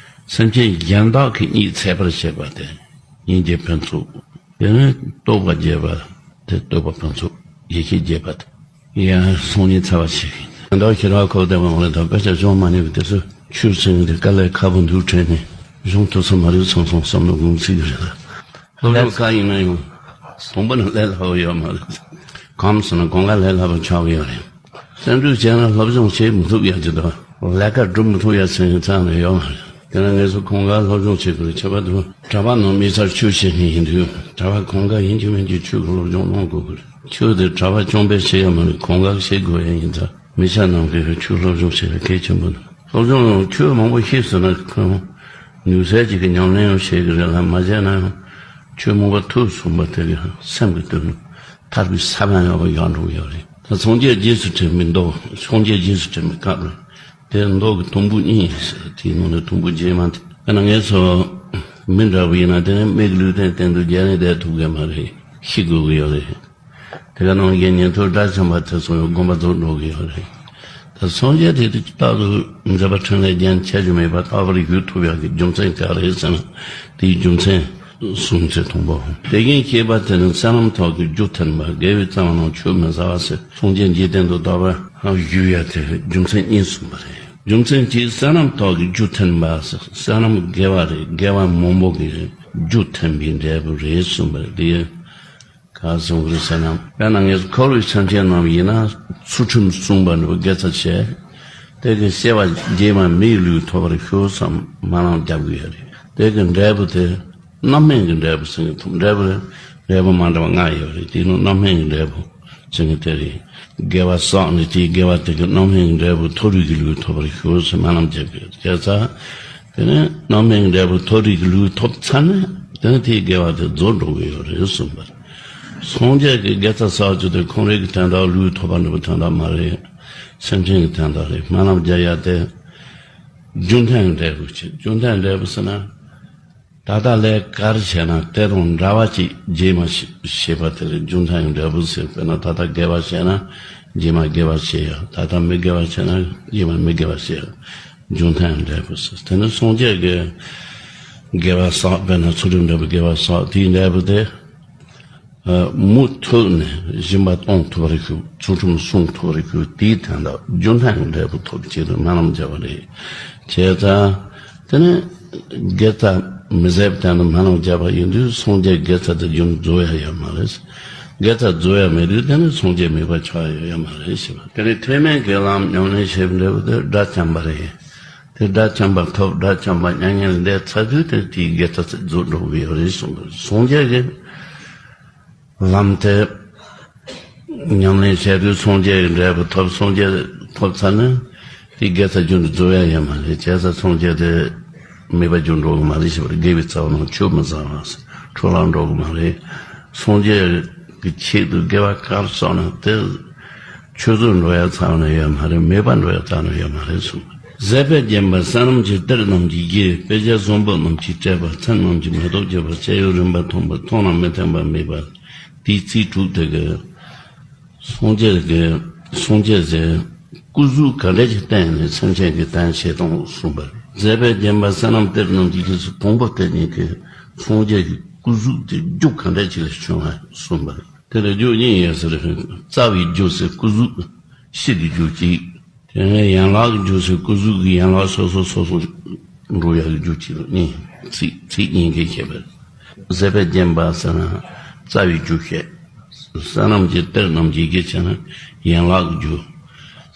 སེམས་ཅན་གཞན་དག་གི་གཉིད་སད་པར་བྱེད་པ་དེ། སྙིང་རྗེ་ཕུན་ཚོགས། དེ་ནས་རྟོགས་པ་རྒྱས་པ་དེ་རྟོགས་པ་ཕུན་ཚོགས་ཡེ་ཤེས་རྒྱས་པ་དེ། ཡང་སང་ཉིན་ཚར་བ་ཞིག་ཡིན། ད་ལྟ་ཁྱེད་རང་ཁོ་བདེ་བ་འོང་ལ་དང་དཔེ་ཆ་སྦྱོང་མ་ནུས་པའི་དུས་སུ་ཆོས་ཟེར་མཁན་དེ་དཀའ་ལས་ཁག་པོ་འདུག་དྲན་ནས་སྦྱོང་ཐུབ་ས་མ་རེད་ཚང་སོང་བསམ་བློ་འགོངས་སྲིད་ཀྱི་རེད་ལ། སློབ་སྦྱོང་དཀའ་ཡིན་ན་ཡང་དང་པོ་ནས་ལས་སླ་བོ་ཡོད་མ་རེད། གང་ཟེར་ན་གང་ག་ལས་སླ་བོ་ཆགས་ཀྱི་ཡོད་རེད། སེམས་ཤུགས་ཆེ་ན་སློབ་སྦྱོང་བྱེད་མི་ཐུབ་ཡ་ཅིག་དང་ལས་ཀ་སྒྲུབ་མི་ཐུབ་ཡ་ཟེར་མཁན་ཚང་ནས་ཡོད་མ་རེད། དེ་ན་ངེད་ཚོ་གང་ག་སློབ་སྦྱོང་བྱེད་དགོས་རེད། ཁྱད་པར་དུ་གྲྭ་པ་ནང་དམིགས་བསལ་ཆོས་བྱེད་མཁན་ཡིན་དུས་གྲྭ་པ་གང་ག་ཡིན་གཅིག་མིན་གཅིག་ཆོས་ཀྱི་སློབ་སྦྱོང་གནང་དགོས་ཀྱི་རེད། ཆོས་དེ་གྲྭ་པ་རྐྱང་པས་བྱེད་ཡ་མ་རེད། གང་ག་བྱེད་དགོས་ཡ་ཡིན་ཙང་མི་ཆ་རྣམས་ཀྱིས་ཆོས་སློབ་སྦྱོང་བྱེད་པ་གལ་ཆེན་པོ་འདུག་སློབ་སྦྱོང་ཆོས་མང་པོ་ཤེས་ཟིན་ན་ཁོས་ནུས་ཚད་ཅིག་གི་ཉམས་ལེན་ཡང་བྱེད་ཀྱི་རེད་ལ་མ་བྱས་ན་ཡང་ཆོས་མང་པོ་ཐོས་སོང་བ་དེ་གི་སེམས་ཀྱི་དོན་ཐར་པའི་ས་བོན་ཡོད་པ་ཡོད་འགྲོ་གི་ཡོད་རེད། ད་སངས་རྒྱས་རྗེས་སུ་དྲན་པའི་མདོ། སངས་རྒྱས་རྗེས་སུ་དྲན་པའི་སྐབས་ལ་དེ་མདོ་གི་དུམ་བུ་གཉིས་ཡིན་ཟེར། དེའི་ནང་ནས་དུམ་བུ་རྗེས་མ་དེ་ཨ་ན་ངས་སོ་མི་འདྲ་བོ་ཡིན་ན་དེ་ནི་མིག་ལུས་རྟེན་སྟེང་དུ་རྒྱལ་ནས་བསྡད་ཐུབ་གི་མ་རེད། ཤི་དགོས་གི་ཡོད་རེད། དེ་ག་ནང་བཞིན་ཉན་ཐོས་དགྲ་བཅོམ་པ་དེ་ཚོ་དགོངས་པ་རྫོགས་འགྲོ་གི་ཡོད་རེད། ད་སངས་རྒྱས་དེ་དུས་རྟག་ཏུ་མཛད་པ་འཕྲིན་ལས་རྒྱན་ཆད་རྒྱུ་མེད་པ་རྟག་པར་བཞུགས་ཐུབ་ཡག་གི་རྒྱུ་མཚན་ག་རེ་ཟེར་ན། དེའི་རྒྱུ་མཚན་གསུམ་ཚེ་མཐོང་པོ། དེ་བཞིན་གཤེགས་པ་དེ་ནི་བསོད་ནམས་ཐོག་གི་རྒྱུ་ཐེམ་པ། དགེ་བའི་རྩ་བ་རྣམས་ཆུད་མི་ཟ་བ་ཟེར། སངས་རྒྱས་འཇིག་རྟེན་དུ་དར་བར་བཞུགས་ཡ་དེ་རྒྱུ་མཚན་གཉིས་གསུངས་པ་རེད། རྒྱུ་མཚན་གཅིག་བསོད་ནམས་ཐོག་གི་རྒྱུ་ཐེམ་པ་ཟེར། བསོད་ནམས་དགེ་བ་རེད། དགེ་བ་མང་པོ་གི་རྒྱུ་ཐེམ་པའི་འབྲས་བུ་རེད་གསུངས་པ་རེད། དེ་ག་གསུང་གི་རེད་ཟེར་ན། དཔེར་ན་ངས་འཁོར་བའི་སེམས་ཅན་རྣམས་ཡིན་ན་ཚུལ་ཁྲིམས་སྲུང་བ་འདྲ་བོ་དགེ་རྩ་བྱས། དེ་གི་སྐྱེ་བ་རྗེས་མ་མིའི་ལུས་ཐོབ་པར་ཤོག་བསམ་སྨོན་ལམ་རྒྱབ་གི་ཡོད་རེད། དེ་གི་འབྲས་བུ་དེ་རྣམ་སྨིན་གྱི་འབྲས་བུ་ཟེར་གི་འདུག་འབྲས་བུ་རེད། འབྲས་བུ་མ་འདྲ་བ་ལྔ་ཡོད་རེད། དེ་ནི་རྣམ་སྨིན་གྱི་འབྲས་བུ་ཟེར་གི་དེ་རེད། དགེ་བ་བསགས་ནས་དེའི་དགེ་བ་དེ་གི་རྣམ་སྨིན་གྱི་འབྲས་བུ་མཐོ་རིས་ཀྱི་ལུས་ཐོབ་པར་ཤོག་ཟེར་སྨོན་ལམ་རྒྱབ་གི་ཡོད་རེད། དེ་ནི་རྣམ་སྨིན་གྱི་འབྲས་བུ་མཐོ་རིས་ཀྱི་ལུས་ཐོབ་ཚར་ནས་དེ་ནི་དེའི་དགེ་བ་དེ་རྫོགས་འགྲོ་གི་ཡོད་རེད་གསུངས་པ་རེད། སངས་རྒྱས་ཀྱི་དགེ་རྩ་བསགས་རྒྱུ་དེ་ཁོང་རང་གི་དོན་དག་ལུས་ཐོབ་པ་འདྲ་བོ་དོན་དག་མ་རེད། སེམས་ཅན་གྱི་དོན་དག་རེད། སྨོན་ལམ་རྒྱག་ཡ་དེ་རྒྱུ་མཐུན་འབྲས་བུ་བྱེད། རྒྱུ་མཐུན་འབྲས་བུ་ཟེར་ན། ད་ལྟ་ལས་ཀར་བྱས་ན་དེ་དང་འདྲ་བ་ཅིག་རྗེས་མ་བྱེད་པ་དེ་ལ་རྒྱུ་མཐུན་འབྲས་བུ་ཟེར། དཔེར་ན་ད་ལྟ་དགེ་བ་བྱས་ན་རྗེས་མ་དགེ་བ་བྱེད་ཡ། ད་ལྟ་མི་དགེ་བ་བྱས་ན་རྗེས་མ་མི་དགེ་བ་བྱེད་ཡ། རྒྱུ་མཐུན་འབྲས་བུ་ཟེར། དེ་ནི་སངས་རྒྱས་ཀྱི་དགེ་བ་བསགས། དཔེར་ན་ཚུལ་ཁྲིམས་འབྲས་བུ་དགེ་བ་བསགས། དེའི་འབྲས་བུ་དེ། མུ་མཐུད་ནས་སྦྱིན་པ་གཏོང་ཐུབ་པར་ཤོག་ཚུལ་ཁྲིམས་སྲུང་ཐུབ་པར་ཤོག་དེའི་དོན་དག་རྒྱུ་མཐུན་འབྲས་བུ་ཐོབ་ཆེད་དུ་སྨོན་ལམ་བརྒྱབ་པ་རེད། བྱས་ཙང་། དེ་ནས་དགེ་རྩ་མི་ཟད་པའི་དོན་དུ་སྨོན་ལམ་བརྒྱབ་པ་ཡིན་དུས་སངས་རྒྱས་དགེ་རྩ་དེ་རྒྱུན་རྫོགས་ཡ་ཡོད་མ་རེད། དགེ་རྩ་རྫོགས་ཡ་མེད་དུས་དེ་ནས་སངས་རྒྱས་མེད་པ་ཆགས་ཡ་ཡོད་མ་རེད་ཞེས་པ། དེ་ནས་ཐེག་དམན་གྱི་ལམ་ཉམས་ལེན་བྱེད་པའི་འབྲས་བུ་དེ་དགྲ་བཅོམ་པ་རེད། དེ་དགྲ་བཅོམ་པ་ཐོབ། དགྲ་བཅོམ་པ་མྱ་ངན་ལས་འདས་ཚར་དུས་དེ་དེའི་དགེ་རྩ་དེ་རྫོགས་འགྲོ་གི་ཡོད་རེད་གསུངས་པ་རེད། སངས་རྒྱས་ཀྱི་ལམ་དེ་ཉམས་ལེན་བྱས་དུས་སངས་རྒྱས་ཀྱི་འབྲས་བུ་ཐོབ། སངས་རྒྱས་ཐོབ་ཚར་ན་དེའི་དགེ་རྩ་རྒྱུན་དུ་རྫོགས་ཡ་ཡོད་མ་རེད། བྱས་ཙང་སངས་རྒྱས་དེ་མེད་པ་རྒྱུན་འགྲོ་གི་མ་རེད་ཞེས་པར་དགེ་བའི་རྩ་བ་རྣམས་ཆུད་མི་ཟ་བ་འཕྲོ་བརླག་འགྲོ་གི་མ་རེད། སངས་རྒྱས་ཀྱི་ཆེད་དུ་དགེ་བ་ག་རེ་བསགས་ན་དེ་ཆུད་ཟོས་འགྲོ་ཡ་རྩ་བ་ནས་ཡོད་མ་རེད། མེད་པ་འགྲོ་ཡ་རྩ་ནས་ཡོད་མ་རེད་གསུངས། ཟད་པས་བརྒྱན་པ་བསོད་ནམས་ཀྱི་གཏེར་རྣམས་ཀྱིས་རྒྱས། དཔེ་བྱད་བཟང་པོ་རྣམས་ཀྱིས་སྤྲས་པ། མཚན་རྣམས་ཀྱིས་མེ་ཏོག་བརྒྱན་པ། བྱ་ཡུལ་རིམ་པར་མཐོང་བ། མཐོང་ལ་མི་ཐེམ་པ་མེད་པ། དེའི་ཚིག་དྲུག་དེ་གིས་སངས་རྒྱས་ཀྱི་སངས་རྒྱས་ཀྱི་སྐུ་གཟུགས་ག་འདྲ་ཞིག་བསྟན་ནས་སེམས་ཅན་གྱི་དོན་བྱེད་དང་གསུངས་པ་རེད། ཟད་པས་བརྒྱན་པ་བསོད་ནམས་གཏེར་རྣམས་ཀྱིས། རྗེས་སུ་དང་པོ་དེ་ཉིད་ཀྱིས་སངས་རྒྱས་ཀྱི་སྐུ་གཟུགས་དེ་རྒྱུ་ག་འདྲ་ཞིག་ལས་བྱུང་བ་གསུངས་པ་རེད། དེ་ལ་རྒྱུ་གཉིས་ཡོད་ཟེར། རྩ་བའི་རྒྱུ་ཟེར་སྐུ་གཟུགས་སྤྱི་གི་རྒྱུ་གཅིག་དེ་ནས་ཡན་ལག་གི་རྒྱུ་ཟེར་སྐུ་གཟུགས་ཀྱི་ཡན་ལག་སོ་སོ་སོ་སོ་འགྲོ་ཡག་གི་རྒྱུ་གཅིག་ལ་གཉིས། ཚིག་ཚིག་གཉིས་ཀྱིས་བཤད་པ་རེད། ཟད་པས་བརྒྱན་པ་ཟེར་ན་རྩ་བའི་རྒྱུ་བཤད། བསོད་ནམས་ཀྱི་གཏེར་རྣམས་ཀྱིས་རྒྱས་བྱས་ན་ཡན་ལག་གི་རྒྱུ།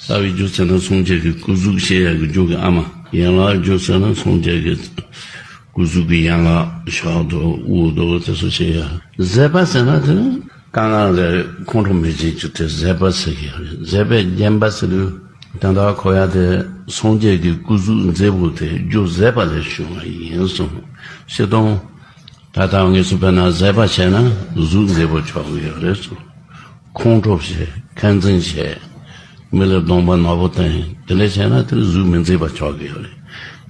རྩ་བའི་རྒྱུ་ཟེར་ན་སངས་རྒྱས་ཀྱི་སྐུ་གཟུགས་བཤད་ཡག་གི་རྒྱུ་གི་ཨ་མ། ཡན་ལག་གི་རྒྱུ་ཟེར་ན་སངས་རྒྱས་ཀྱི་ སྐུ་གཟུགས་ཀྱི་ཡན་ལག་ཕྱག་རྡོར་དབུ་རྡོར་དེ་ཚོ་བྱེད་ཡ། ཟད་པ་ཟེར་ན་དེ་ནི་དཀའ་ངལ་ལས་ཁོང་ཁྲོ་མི་བྱེད་རྒྱུ་དེ་ཟད་པ་ཟེར་གི་ཡོད་རེད། ཟད་པས་བརྒྱན་པ་ཟེར་དུས་ད་ལྟ་གོ་ཡ་དེ་སངས་རྒྱས་ཀྱི་སྐུ་གཟུགས་མཛེས་པོ་དེ་རྒྱུ་ཟད་པ་ལས་བྱུང་བ་ཡིན་གསུངས། སྤྱིར་བཏང་ད་ལྟ་ངེས་སུ་བས་ན་ཟད་པ་བྱས་ན་གཟུགས་མཛེས་པོ་ཆགས་ཀྱི་ཡོད་རེད་གསུངས། ཁོང་ཁྲོ་བྱས། འཁོན་འཛིན་བྱས། མི་ལ་གདོང་པ་ནག་པོ་བསྟན། དེ་འདྲ་བྱས་ན་དེར་གཟུགས་མི་མཛེས་པ་ཆགས་ཀྱི་ཡོད་རེད།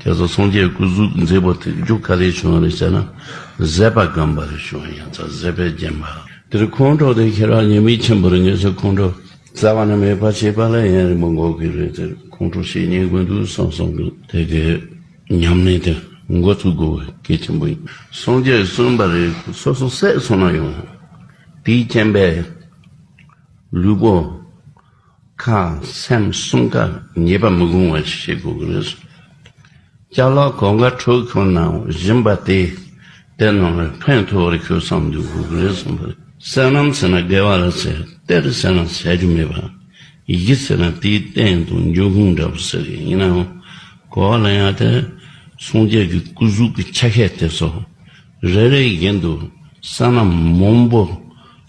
དེ་ཚོ་སངས་རྒྱས་སྐུ་གཟུགས་མཛེས་པོ་དེ་རྒྱུ་ག་རེ་བྱུང་བ་རེད་ཟེར་ན། ཟད་པ་བརྒྱན་པ་རེད་བྱུང་བ་ཡང་ཚ་ཟད་པས་བརྒྱན་པ། དེར་ཁོང་ཁྲོ་དེ་ཁྱེད་རང་ཉེས་དམིགས་ཆེན་པོ་རེད། ངེས་སུ་ཁོང་ཁྲོ་རྩ་བ་ནས་མེད་པ་བྱེད་པ་ལ་ཡུན་རིང་པོ་འགོར་གྱི་རེད། དེར་ཁོང་ཁྲོ་ཞེ་ཉེན་དགོས་འདུག་བསམ་བསམ་གི་དེ་གི་ཉམས་ལེན་དེ་འགོ་ཚུགས་དགོས་པའི་གལ་ཆེན་པོ་ཡིན། སངས་རྒྱས་གསུངས་པ་རེད། སོ་སོ་བསད་སོང་ན་ཡང་དེའི་རྐྱེན་པས་ལུས་པོ་ཁ་སེམས་གསུམ་ཀ་ཉེས་པ་མི་དགོས་པ་ཞིག་བྱེད་དགོས་ཀྱི་རེད། ཅ་ལག་གང་ག་འཕྲོག་ཁྱོད་ན་བཞིན་པ་དེ་དེ་རྣམས་ལ་ཕན་ཐོགས་པར་ཁྱོད་བསམ་དུ་དགོས་ཀྱི་རེད་གསུངས་པ་རེད། བསོད་ནམས་ཟེར་ན་དགེ་བ་ལ་ཟེར། གཏེར་ཟེར་ན་ཟད་རྒྱུ་མེད་པ། གཞི་ཟེར་ན་དེའི་སྟེང་དུ་འབྱུང་ཁུངས་འདྲ་བོ་ཟེར་གི་ཡིན་ནའང་། གོ་བ་ལ་ཡང་དེ་སངས་རྒྱས་ཀྱི་སྐུ་གཟུགས་ཀྱི་ཆ་ཤས་དེ་ཚོ་རེ་རེ་བཞིན་དུ་བསོད་ནམས་མང་པོ་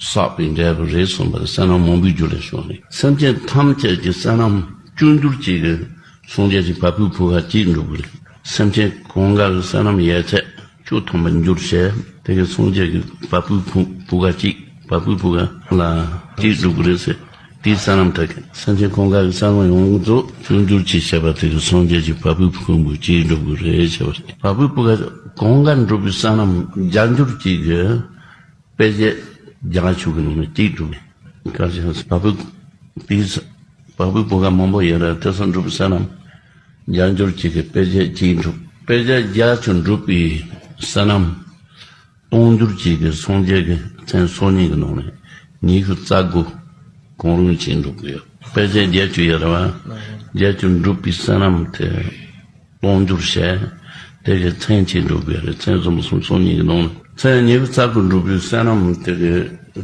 བསགས་པའི་འབྲས་བུ་རེད་གསུངས་པ་རེད། བསོད་ནམས་མང་པོའི་རྒྱུ་ལས་བྱུང་རེད། སེམས་ཅན་ཐམས་ཅད་ཀྱི་བསོད་ནམས་བཅུ་འགྱུར་གཅིག་གིས་སངས་རྒྱས་ཀྱི་བ་སྤུའི་བུ་ག་གཅིག་འགྲུབ་གི་རེད། སེམས་ཅན་གང་ག་གི་བསོད་ནམས་ཡར་ཚད་བཅུ་ཐམ་པ་འགྱུར་བྱས། དེ་གི་སངས་རྒྱས་ཀྱི་བ་སྤུའི་བུ་བུ་ག་གཅིག་བ་སྤུའི་བུ་ག་ལ་གཅིག་འགྲུབ་གི་རེད་ཟེར། དེའི་བསོད་ནམས་དེ་གི་སེམས་ཅན་གང་ག་གི་བསོད་ནམས་ཡོངས་རྫོགས་བཅུ་འགྱུར་གཅིག་བྱས་པ་དེ་གི་སངས་རྒྱས་ཀྱི་བ་སྤུའི་བུ་ག་འབུམ་གཅིག་འགྲུབ་གི་རེད་ཟེར་བ་རེད། བ་སྤུའི་བུ་ག་གང་ག་འགྲུབ་པའི་བསོད་ནམས་བརྒྱ་འགྱུར་གཅིག་གིས་དཔེ་བྱད་བརྒྱ་བཅུ་གི་ནང་ནས་གཅིག་འགྲུབ་ནས། བཀའ་བཞིན་བ་སྤུ་དེའི་བ་སྤུའི་བུ་ག་མང་པོ་ཡོད་རེད། དེ་ཚོ་འགྲུབ་པའི་བསོད་ནམས་བརྒྱ་འགྱུར་གཅིག་གིས་དཔེ་བྱད་གཅིག་འགྲུབ། དཔེ་བྱད་བརྒྱ་བཅུ་འགྲུབ་པའི་བསོད་ནམས་སྟོང་འགྱུར་གཅིག་གིས་སངས་རྒྱས་ཀྱི་མཚན་སོ་གཉིས་ཀྱི་ནང་ནས་ཉི་ཤུ་རྩ་དགུ་གང་རུང་གཅིག་འགྲུབ་ཀྱི་ཡོད། དཔེ་བྱད་བརྒྱད་ཅུ་ཡོད་རེད་བ། བརྒྱད་ཅུ་འགྲུབ་པའི་བསོད་ནམས་དེ་སྟོང་འགྱུར་བྱས། དེ་གི་མཚན་གཅིག་འགྲུབ་ཀྱི་རེད། མཚན་གསུམ་གསུམ་སོ་གཉིས་ཀྱི་ནང་ནས་མཚན་ཉི་ཤུ་རྩ་དགུ་འགྲུབ་པའི་བསོད་ནམས་དེ་གི་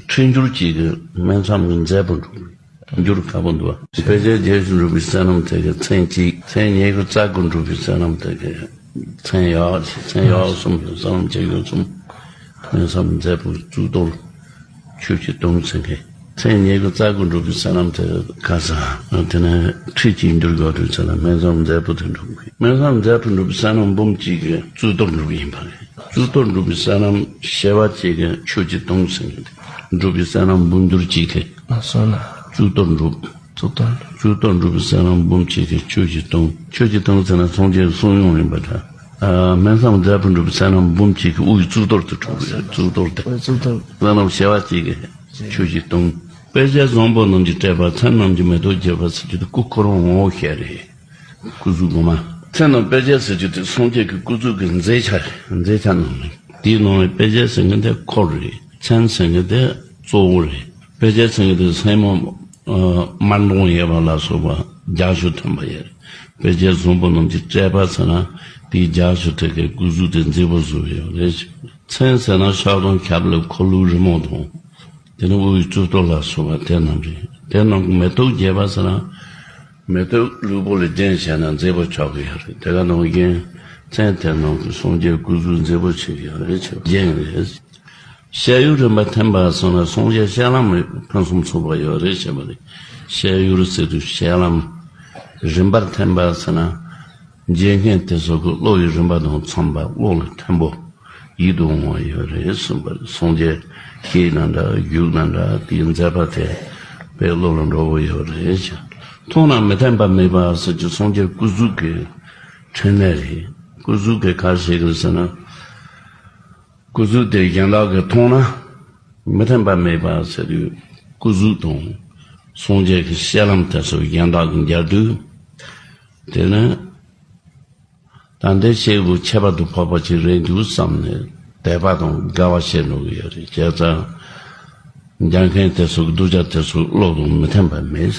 ཁྲི་འགྱུར་གཅིག་གིས་སྨན་མཚམས་ཀྱི་མཛད་པ་འགྲུབ་ཀྱི་རེད། འགྱུར་ཁག་པོ་འདུག་བ། དཔེ་བྱད་བརྒྱད་ཅུ་འགྲུབ་པའི་བསོད་ནམས་དེ་གི་མཚན་གཅིག་མཚན་ཉི་ཤུ་རྩ་དགུ་འགྲུབ་པའི་བསོད་ནམས་དེ་གི་མཚན་ཡག་མཚན་ཡག་གསུམ་གྱི་བསོད་ནམས་བྱེད་ཡུལ་གསུམ། སྨན་མཚམས་མཛད་པ་གཙུག་ཏོར་ཆོས་ཀྱི་དུང་ཟེར་མཁན། མཚན་ཉི་ཤུ་རྩ་དགུ་འགྲུབ་པའི་བསོད་ནམས་དེ་ག་ས་དེ་ནས་ཁྲི་གཅིག་འགྱུར་དགོས་དུས་ཚེ་ལ་སྨན་མཚམས་མཛད་པ་དེ་འགྲུབ་དགོས། སྨན་མཚམས་མཛད་པ་འགྲུབ་པའི་བསོད་ནམས་འབུམ་གཅིག་གིས་གཙུག་ཏོར་འགྲུབ་ཡིན་པ་རེད། གཙུག་ཏོར་འགྲུབ་པའི་བསོད་ནམས་བྱེ་བ་གཅིག་གིས་ཆོས་ཀྱི་དུང་ཟེར་མཁན་དེ་འགྲུབ་པའི་བསོད་ནམས་འབུམ་འགྱུར་གཅིག་གིས། ཨ་སོང་ན། གཙུག་ཏོར་འགྲུབ། གཙུག་ཏོར། གཙུག་ཏོར་འགྲུབ་པའི་བསོད་ནམས་འབུམ་གཅིག་གིས་ཆོས་ཀྱི་དུང་། ཆོས་ཀྱི་དུང་ཟེར་ན་སངས་རྒྱས་གསུང་ཡུམ་ཡིན་པ་འདྲ། ཨ་སྨན་མཚམས་མཛད་པ་འགྲུབ་པའི་བསོད་ནམས་འབུམ་གཅིག་གིས་དབུ་ཡི་གཙུག་ཏོར་དུ་གྲུབ་པའི་གཙུག་ཏོར་དེ། ཨོ་གཙུག་ཏོར། བསོད་ནམས་བྱེ་བ་གཅིག་གིས་ཆོས་ཀྱི་དུང་། དཔེ་བྱད་བཟང་པོ་རྣམས་ཀྱིས་སྤྲས་པ། མཚན་རྣམས་ཀྱི་མེ་ཏོག་རྒྱས་པ་ཟེར་རྒྱུ་དེ་སྐུ་ཁོ་རང་ངོ་བོ་ཞལ་རེད། སྐུ་གཟུགས་གོང་མ། མཚན་རྣམས་དཔེ་བྱད་ཟེར་རྒྱུ་དེ་སངས་རྒྱས་ཀྱི་སྐུ་གཟུགས་ཀྱི་མཛེས་ཆ་རེད། མཛེས་ཆ་རྣམས་རེད། དེའི་ནང་ནས་དཔེ་བྱད་ཟེར་མཁན་དེ་འཁོར་རེད། མཚན་ཟེར་མཁན་དེ་གཙོ་བོ་རེད། དཔེ་བྱད་ཟེར་མཁན་དེ་སེན་མོ་ཨ་དམར་མདོག་ཡོད་པ་ལ་སོགས་པ་བརྒྱད་ཅུ་ཐམ་པ་ཡོད་རེད། དཔེ་བྱད་བཟང་པོ་རྣམས་ཀྱིས་སྤྲས་པ་ཟེར་ན་དེའི་བརྒྱད་ཅུ་ཐམ་པའི་སྐུ་གཟུགས་དེ་མཛེས་པོ་བཟོས་ཡོད་རེད། མཚན་ཟེར་ན་ཕྱག་དང་ཞབས་ལ་འཁོར་ལོའི་རི་མོ་དང་། དེ་ནས་དབུ་ཡི་གཙུག་ཏོར་ལ་སོགས་པ་དེ་རྣམས་རེད། དེ་རྣམས་ཀྱི་མེ་ཏོག་རྒྱས་པ་ཟེར་ན། མེ་ཏོག་ལུས་པོ་ལ་བརྒྱན་བྱས་ན་མཛེས་པོ་ཆགས་ཀྱི་ཡོད་རེད། དེ་ག་ནང་བཞིན་མཚན་དེ་རྣམས་ཀྱིས་སངས་རྒྱས་སྐུ་གཟུགས་མཛེས་པོ་བྱེད་ཀྱི་ཡོད་རེད་ཅེས་པ་རྒྱན་རེད། བཤད་ཡུལ་རིམ་པ་འཐེན་པ་སོགས་ན་སངས་རྒྱས་བཤད་ལམ་ཕུན་སུམ་ཚོགས་པ་ཡོད་རེད་ཅེས་པ་རེད། བཤད་ཡུལ་ཟེར་དུས་བཤད་ལམ་རིམ་པར་འཐེན་པ་ཟེར་ན། འཇལ་མཁན་དེ་ཚོ་གི་བློ་ཡི་རིམ་པ་དང་འཚམས་པ། བློ་ལ་འཐེན་པོ་ཡིད་དུ་འོང་བ་ཡོད་རེད་གསུངས་པ་རེད། སངས་རྒྱས་སྐྱེས་ན་འདྲ་བཞུགས་ན་འདྲ་དེའི་མཛད་པ་དེ་དཔེ་བློ་ལ་འགྲོ་བོ་ཡོད་རེད་ཅེས། མཐོང་ན་མི་འཐེན་པ་མེད་པ་ཟེར་གྱི་སངས་རྒྱས་སྐུ་གཟུགས་ཀྱི་ཕྲིན་ལས་རེད། སྐུ་གཟུགས་ཀྱི་ག་རེ་བྱེད་ཀྱི་རེད་ཟེར་ན། སྐུ་གཟུགས་དེ་གཞན་དག་གིས་མཐོང་ན་མི་འཐེན་པ་མེད་པ་ཟེར་དུས་སྐུ་གཟུགས་དང་སངས་རྒྱས་ཀྱི་བཤད་ལམ་དེ་ཚོ་གཞན་དག་གིས་མཇལ་དུས། དེ་ནི། ད་འདི་ཤེལ་བུ་ཁྱད་པར་དུ་འཕགས་པ་ཅིག་རེད་འདུག་བསམ་ནས་དད་པ་དང་དགའ་བ་བྱེད་འགྲོ་གི་ཡོད་རེད། བྱས་ཙང་། མཇལ་མཁན་དེ་ཚོ་གི་གདུལ་བྱ་དེ་ཚོ་བློ་དང་མི་འཐེན་པ་མེད།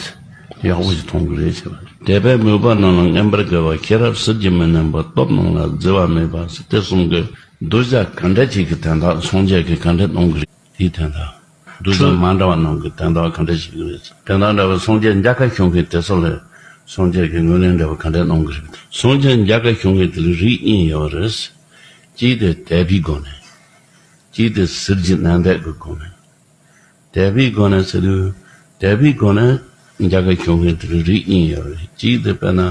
ཡག་པོ་ཞིག་མཐོང་གི་རེད་ཟེར་བ་རེད། དད་པས་མོས་པ་རྣམས་ལ་མངོན་པར་དགའ་བ། ཤེས་རབ་ཟིལ་གྱིས་མི་ནོན་པ། སྟོབས་རྣམས་ལ་བརྫི་བ་མེད་པ་ཟེར། དེ་གསུམ་གྱི་གདུལ་བྱ་ག་འདྲ་ཅིག་གི་དོན་དག་སངས་རྒྱས་ཀྱིས་ག་འདྲ་གནང་གི་རེད། དེའི་དོན་དག་གདུལ་བྱ་མ་འདྲ་བ་རྣམས་ཀྱི་དོན་དག་ག་འདྲ་ཞིག་རེད། དོན་དག་འདྲ་བའི་སངས་རྒྱས་མཇལ་ཁ་ཞུ་མཁན་དེ་ཚོ་ལ་སངས་རྒྱས་ཀྱིས་ངོས་ལེན་འདྲ་བ་ག་འདྲ་གནང་གི་རེད། སངས་རྒྱས་མཇལ་ཁ་ཞུ་མཁན་དེ་ལ་རིགས་གཉིས་ཡོད་རེད། གཅིག་དེ་དད་པའི་སྒོ་ནས། གཅིག་དེ་ཟུར་གྱི་རྣམ་དཔྱོད་ཀྱི་སྒོ་ནས། དད་པའི་སྒོ་ནས་ཟེར་དུས། དད་པའི་སྒོ་ནས་མཇལ་ཁ་ཞུ་མཁན་དེ་རིགས་གཉིས་ཡོད་རེད། གཅིག་དེ་དཔེར་ན།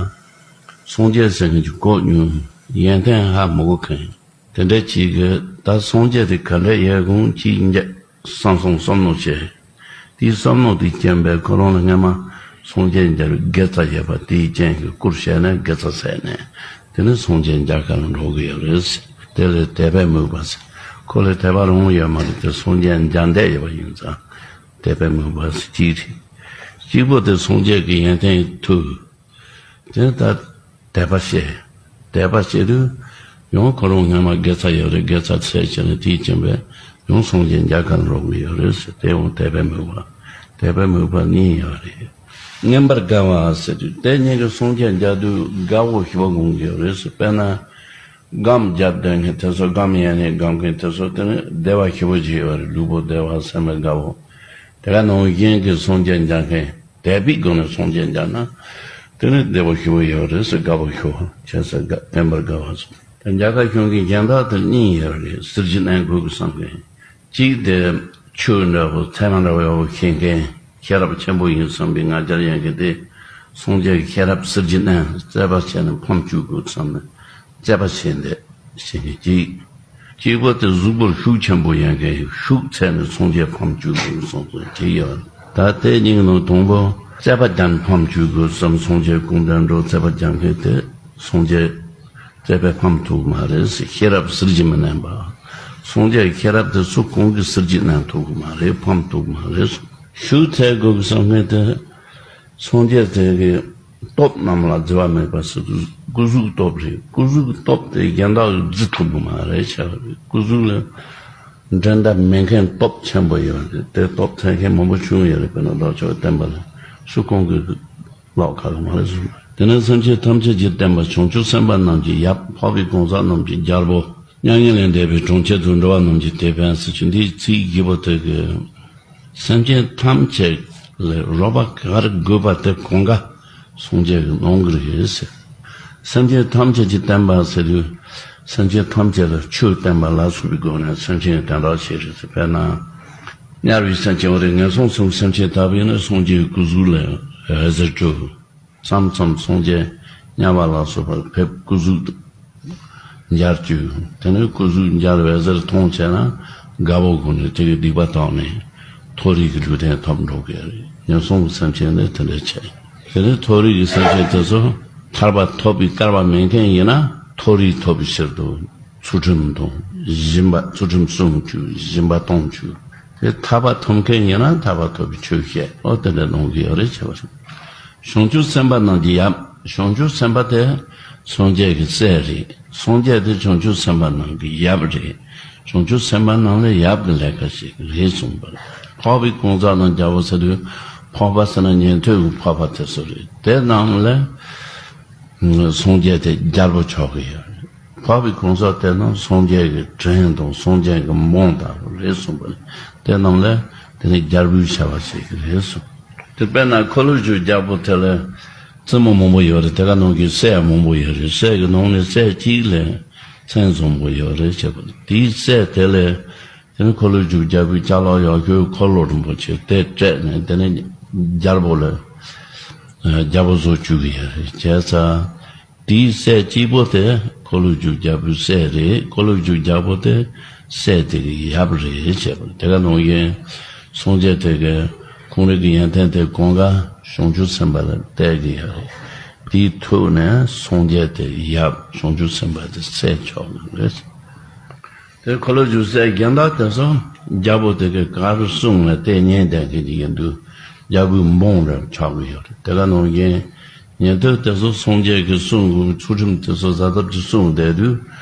སངས་རྒྱས་ཟེར་མཁན་གྱི་གོ་མྱོང་། ཡོན་ཏན་ཧ་མི་གོ་མཁན། དེ་འདྲ་གཅིག་གིས་ད་སངས་རྒྱས་དེ་ག་འདྲ་ཡོད་དགོངས་གཅིག་མཇལ། བསམ་བསམ་བསམ་མནོ་བྱས། དེའི་བསམ་མནོ་དེ་རྐྱེན་པས་ཁོ་རང་ལ་སྔན་མ་སངས་རྒྱས་མཇལ་བའི་དགེ་རྩ་ཡོད་པ་དེའི་རྐྱེན་གྱིས་སྐུར་བཤད་ནས་དགེ་རྩ་ཟད་ནས། དེ་ནས་སངས་རྒྱས་མཇལ་ཁ་ལ་འགྲོ་གི་ཡོད་རེད། དེ་ལ་དད་པས་མོས་པ་ཟེར། ཁོ་ལ་དད་པ་རང་ཡོད་མ་རེད་དེ། སངས་རྒྱས་མཇལ་འདོད་ཡོད་པ་ཡིན་ཙང་དད་པས་མོས་པ་ཟེར་གཅིག་རེད། གཅིག་པོ་དེ་སངས་རྒྱས་ཀྱི་ཡོན་ཏན་ཐོས། དེ་ལྟར་དད་པ་བྱས། དད་པ་བྱེད་དུས། ཡང་ཁོ་རང་སྔན་མ་དགེ་རྩ་ཡོད་རེད། དགེ་རྩ་ཚད་བྱས་ནས་དེའི་རྐྱེན་པས་ཡང་སངས་རྒྱས་མཇལ་ཁ་འགྲོ་གི་ཡོད་རེད་ཟེར། དེ་ཡང་དད་པས་མོས་པ། དད་པས་མོས་པ་གཉིས་ཡོད་རེད། མངོན་པར་དགའ་བ་ཟེར་དུས་དེ་གཉིས་ཀྱི་སངས་རྒྱས་མཇལ་དུས་དགའ་བོ་ཞེ་པོ་སྒོམ་གི་ཡོད་རེད་ཟེར། དཔེར་ན། སྒོམ་རྒྱབ་སྡོད་མཁན་དེ་ཚོ་སྒོམ་ཡེ་ནས་སྒོམ་མཁན་དེ་ཚོ་དེ་ནི་བདེ་བ་ཞེ་པོ་ཅིག་ཡོད་རེད། ལུས་པོ་བདེ་བ་སེམས་པ་དགའ་བོ། དེ་ག་ནང་བཞིན་གྱི་སངས་རྒྱས་མཇལ་མཁན། དད་པའི་སྒོ་ནས་སངས་རྒྱས་མཇལ་ན། དེ་ནི་བདེ་བོ་ཞེ་པོ་ཡོད་རེད་ཟེར། དགའ་བོ་ཞེ་པོ་བྱས་ཟེར། དགའ་མངོན་པར་དགའ་བ་ཟེར། དེ་མཇལ་ཁ་ཞུ་མཁན་གཞན་དག་དེ་གཉིས་ཡོད་རེད། ཟུར་གྱི་རྣམ་དཔྱོད་ཀྱི་བསམ་མཁན། གཅིག་དེ་ཆོས་འདྲ་བོ་ཚད་མ་འདྲ་བོ་ཡག་པོ་ཤེས་མཁན། ཤེས་རབ་ཆེན་པོ་ཡིན་བསམ་པའི་ང་རྒྱལ་ཡོད་མཁན་དེ། སངས་རྒྱས་ཀྱི་ཤེས་རབ་ཟུར་གྱི་རྣམ་རྩོད་པ་བྱས་ནས་ཕམ་བཅུག་དགོས་བསམ་ནས་རྩོད་པ་བྱས་འདོད་ཤེས་མཁན་གཅིག་གཅིག་པོ་དེ་གཟུགས་པོར་ཤུགས་ཆེན་པོ་ཡོད་མཁན། ཤུགས་ཚད་ནས་སངས་རྒྱས་ཕམ་བཅུག་དགོས་བསམ་མཁན་གཅིག་ཡོད། ད་དེ་གཉིས་ནང་དང་པོ་རྩོད་པ་བརྒྱབ་ཕམ་བཅུག་དགོས་བསམ། སངས་རྒྱས་སྐུ་མདུན་འགྲོ་རྩོད་པ་རྒྱག་མཁན་དེ་སངས་རྒྱས་རྩོད་པས་ཕམ་ཐུབ་མ་རེད་ཟེར། ཤེས་རབ་ཟུར་གྱིས་མི་གནང་བ། སངས་རྒྱས་ཀྱི་ཤེས་རབ་དེ་སུ་གང་གིས་ཟུར་གྱིས་གནང་ཐུབ་ཀྱི་མ་རེད། ཕམ་ཐུབ་མ་རེད་ཟེར། ཤུགས་ཚད་དགོས་ཀྱི་བསམ་མཁན་དེ། སངས་རྒྱས་དེ་གི་སྟོབས་རྣམས་ལ་བརྫི་བ་མེད་པ་ཟེར་དུས་སྐུ་གཟུགས་སྟོབས་རེད། སྐུ་གཟུགས་སྟོབས་དེ་གཞན་དག་གིས་བརྫི་ཐུབ་ཀྱི་མ་རེད་བྱས་པ་རེད། སྐུ་གཟུགས་ལ་འགྲན་ཟླ་མེད་མཁན་སྟོབས་ཆེན་པོ་ཡོད་རེད། དེ་སྟོབས་ཚད་མཁན་མང་པོ་བྱུང་ཡོད་རེད། དཔེར་ན་བདག་ཅག་གི་བསྟན་པ་ལ་སུ་གང་གིས་ལོག་ཁ་ལ་མ་རེད་གསུངས་པ་རེད། དེ་ནས་སེམས་ཅན་ཐམས་ཅད་ཀྱི་བསྟན་པ། བྱང་ཆུབ་སེམས་དཔའ་རྣམས་ཀྱི་ཡབ། འཕགས་པའི་གང་ཟག་རྣམས་ཀྱི་རྒྱལ་པོ། མྱ་ངན་ལས་འདས་པའི་གྲོང་ཁྱེར་དུ་འགྲོ་བ་རྣམས་ཀྱི་དེད་དཔོན་ཟེར་གྱི་འདིའི་ཚིག་བཞི་པོ་དེ་གི། སེམས་ཅན་ཐམས་ཅད་ལ་རོགས་པ་ག་རེ་དགོས་པ་དེ་གང་ག་སངས་རྒྱས་ཀྱིས་གནང་གི་རེད་ཟེར། སེམས་ཅན་ཐམས་ཅད་ཀྱི་བསྟན་པ་ཟེར་དུས། སེམས་ཅན་ཐམས་ཅད་ལ་ཆོས་བསྟན་པ་ལ་སོགས་པའི་སྒོ་ནས་སེམས་ཅན་དོན་དག་བྱེད་རེད་ཟེར། དཔེར་ན། དམྱལ་བའི་སེམས་ཅན་བ་རེད། ངན་སོང་གསུམ་སེམས་ཅན་དག་པས་ན་སངས་རྒྱས་ཀྱི་སྐུ་གཟུགས་ལ་འོད་ཟེར་སྤྲོ། མཚམས་མཚམས་སངས་རྒྱས་དམྱལ་བ་ལ་སོགས་པར་ཕེབས། སྐུ་གཟུགས་མཇལ་བཅུག་དེ་ནས་སྐུ་གཟུགས་མཇལ་བའི་ཟེར་མཐོང་བྱས་ན། དགའ་བོ་ཁོ་ནས་དེ་གི་སྡིག་པ་དག་ནས་མཐོ་རིས་ཀྱི་ལུས་རྟེན་ཐོབ་འགྲོ་གི་རེད། ངན་སོང་གི་སེམས་ཅན་ནི་དེ་འདྲ་བྱས། དེ་ནས་མཐོ་རིས་ཀྱི་སེམས་ཅན་དེ་ཚོ་ཐར་པ་ཐོབ་པའི་སྐལ་བ་མེད་མཁན་ཡིན་ན། མཐོ་རིས་ཐོབ་པའི་ཕྱིར་དུ་ཚུལ་ཁྲིམས་དང་སྦྱིན་པ། ཚུལ་ཁྲིམས་སྲུང་བཅུག་སྦྱིན་པ་གཏོང་བཅུག་དེ་ཐར་པ་ཐོབ་མཁན་ཡིན་ན་ཐར་པ་ཐོབ་པའི་ཆོས་བཤད། ཨོ་དེ་འདྲ་གནང་གི་ཡོད་རེད་བྱས་པ་རེད། བྱང་ཆུབ་སེམས་དཔའ་རྣམས་ཀྱི་ཡབ། བྱང་ཆུབ་སེམས་དཔའ་དེ་སངས་རྒྱས་ཀྱི་སྲས་རེད། སངས་རྒྱས་དེ་བྱང་ཆུབ་སེམས་དཔའ་རྣམས་ཀྱི་ཡབ་རེད། བྱང་ཆུབ་སེམས་དཔའ་རྣམས་ལ་ཡབ་ཀྱི་ལས་ཀ་བྱེད་ཀྱི་རེད་གསུངས་པ་རེད། འཕགས་པའི་གང་ཟག་རྣམས་རྒྱལ་པོ་ཟེར་དུས། འཕགས་པ་ཟེར་ན་ཉན་ཐོས་ཀྱི་འཕགས་པ་དེ་ཚོ་རེད། དེ་རྣམས་ལ་སངས་རྒྱས་དེ་རྒྱལ་པོ་ཆགས་ཀྱི་ཡོད་རེད། འཕགས་པའི་གང་ཟག་དེ་རྣམས་སངས་རྒྱས་ཀྱི་བྲན་དང་སངས་རྒྱས་ཀྱི་འབངས་ལྟ་བུ་རེད་གསུངས་པ་རེད། དེ་རྣམས་ལ་དེ་ནི་རྒྱལ་པོའི་བྱ་བ་བྱེད་ཀྱི་རེད་གསུངས། དེ་དཔེར་ན་འཁོར་ལོས་སྒྱུར་རྒྱལ་པོ་དེ་ལ་བཙུན་མོ་མང་པོ་ཡོད་རེད། དེ་ག་ནང་གི་སྲས་མང་པོ་ཡོད་རེད། སྲས་ཀྱི་ནང་ནས་སྲས་གཅིག་ལ་མཚན་བཟང་པོ་ཡོད་རེད་བྱས་པ་རེད། དེའི་སྲས་དེ་ལ་དེ་ནི་འཁོར་ལོས་སྒྱུར་རྒྱལ་པོའི་ཅ་ལག་ཡག་ཤོས་འཁོར་ལོ་རིན་པོ་ཆེ་དེ་སྤྲད་ནས་དེ་ནི་རྒྱལ་པོ་ལ་རྒྱལ་པོ་བཟོ་བཅུག་གི་ཡོད་རེད། བྱས་ཙང་དེའི་སྲས་གཅིག་པོ་དེ་འཁོར་ལོས་སྒྱུར་རྒྱལ་པོའི་སྲས་རེད། འཁོར་ལོས་སྒྱུར་རྒྱལ་པོ་དེ་སྲས་དེ་གི་ཡབ་རེད་བྱས་པ་རེད། དེ་ག་ནང་བཞིན་སངས་རྒྱས་དེ་གི་ཁོང་རང་གི་ཡོན་ཏན་དེ་གང་ག་བྱང་ཆུབ་སེམས་དཔའ་ལ་གཏད་ཀྱི་ཡོད་རེད། དེའི་ཐོག་ནས་སངས་རྒྱས་དེ་ཡབ། བྱང་ཆུབ་སེམས་དཔའ་དེ་སྲས་ཆགས་ནི་རེད། དེ་འཁོར་ལོས་སྒྱུར་སྲས་གཞན་དག་དེ་ཚོ་རྒྱལ་པོ་དེ་གིས་ག་རེ་གསུངས་ན་དེ་ཉན་བསྡད་མཁན་ཅིག་ཡིན་དུས་རྒྱལ་པོའི་འབངས་རེ་ཆགས་ཀྱི་ཡོད་རེད། དེ་ག་ནང་བཞིན་ཉན་ཐོས་དེ་ཚོ་སངས་རྒྱས་ཀྱིས་གསུངས་དགོས་ཚུལ་ཁྲིམས་དེ་ཚོ་གཟབ་གཟབ་ཀྱིས་སྲུང་བསྡད་དུས་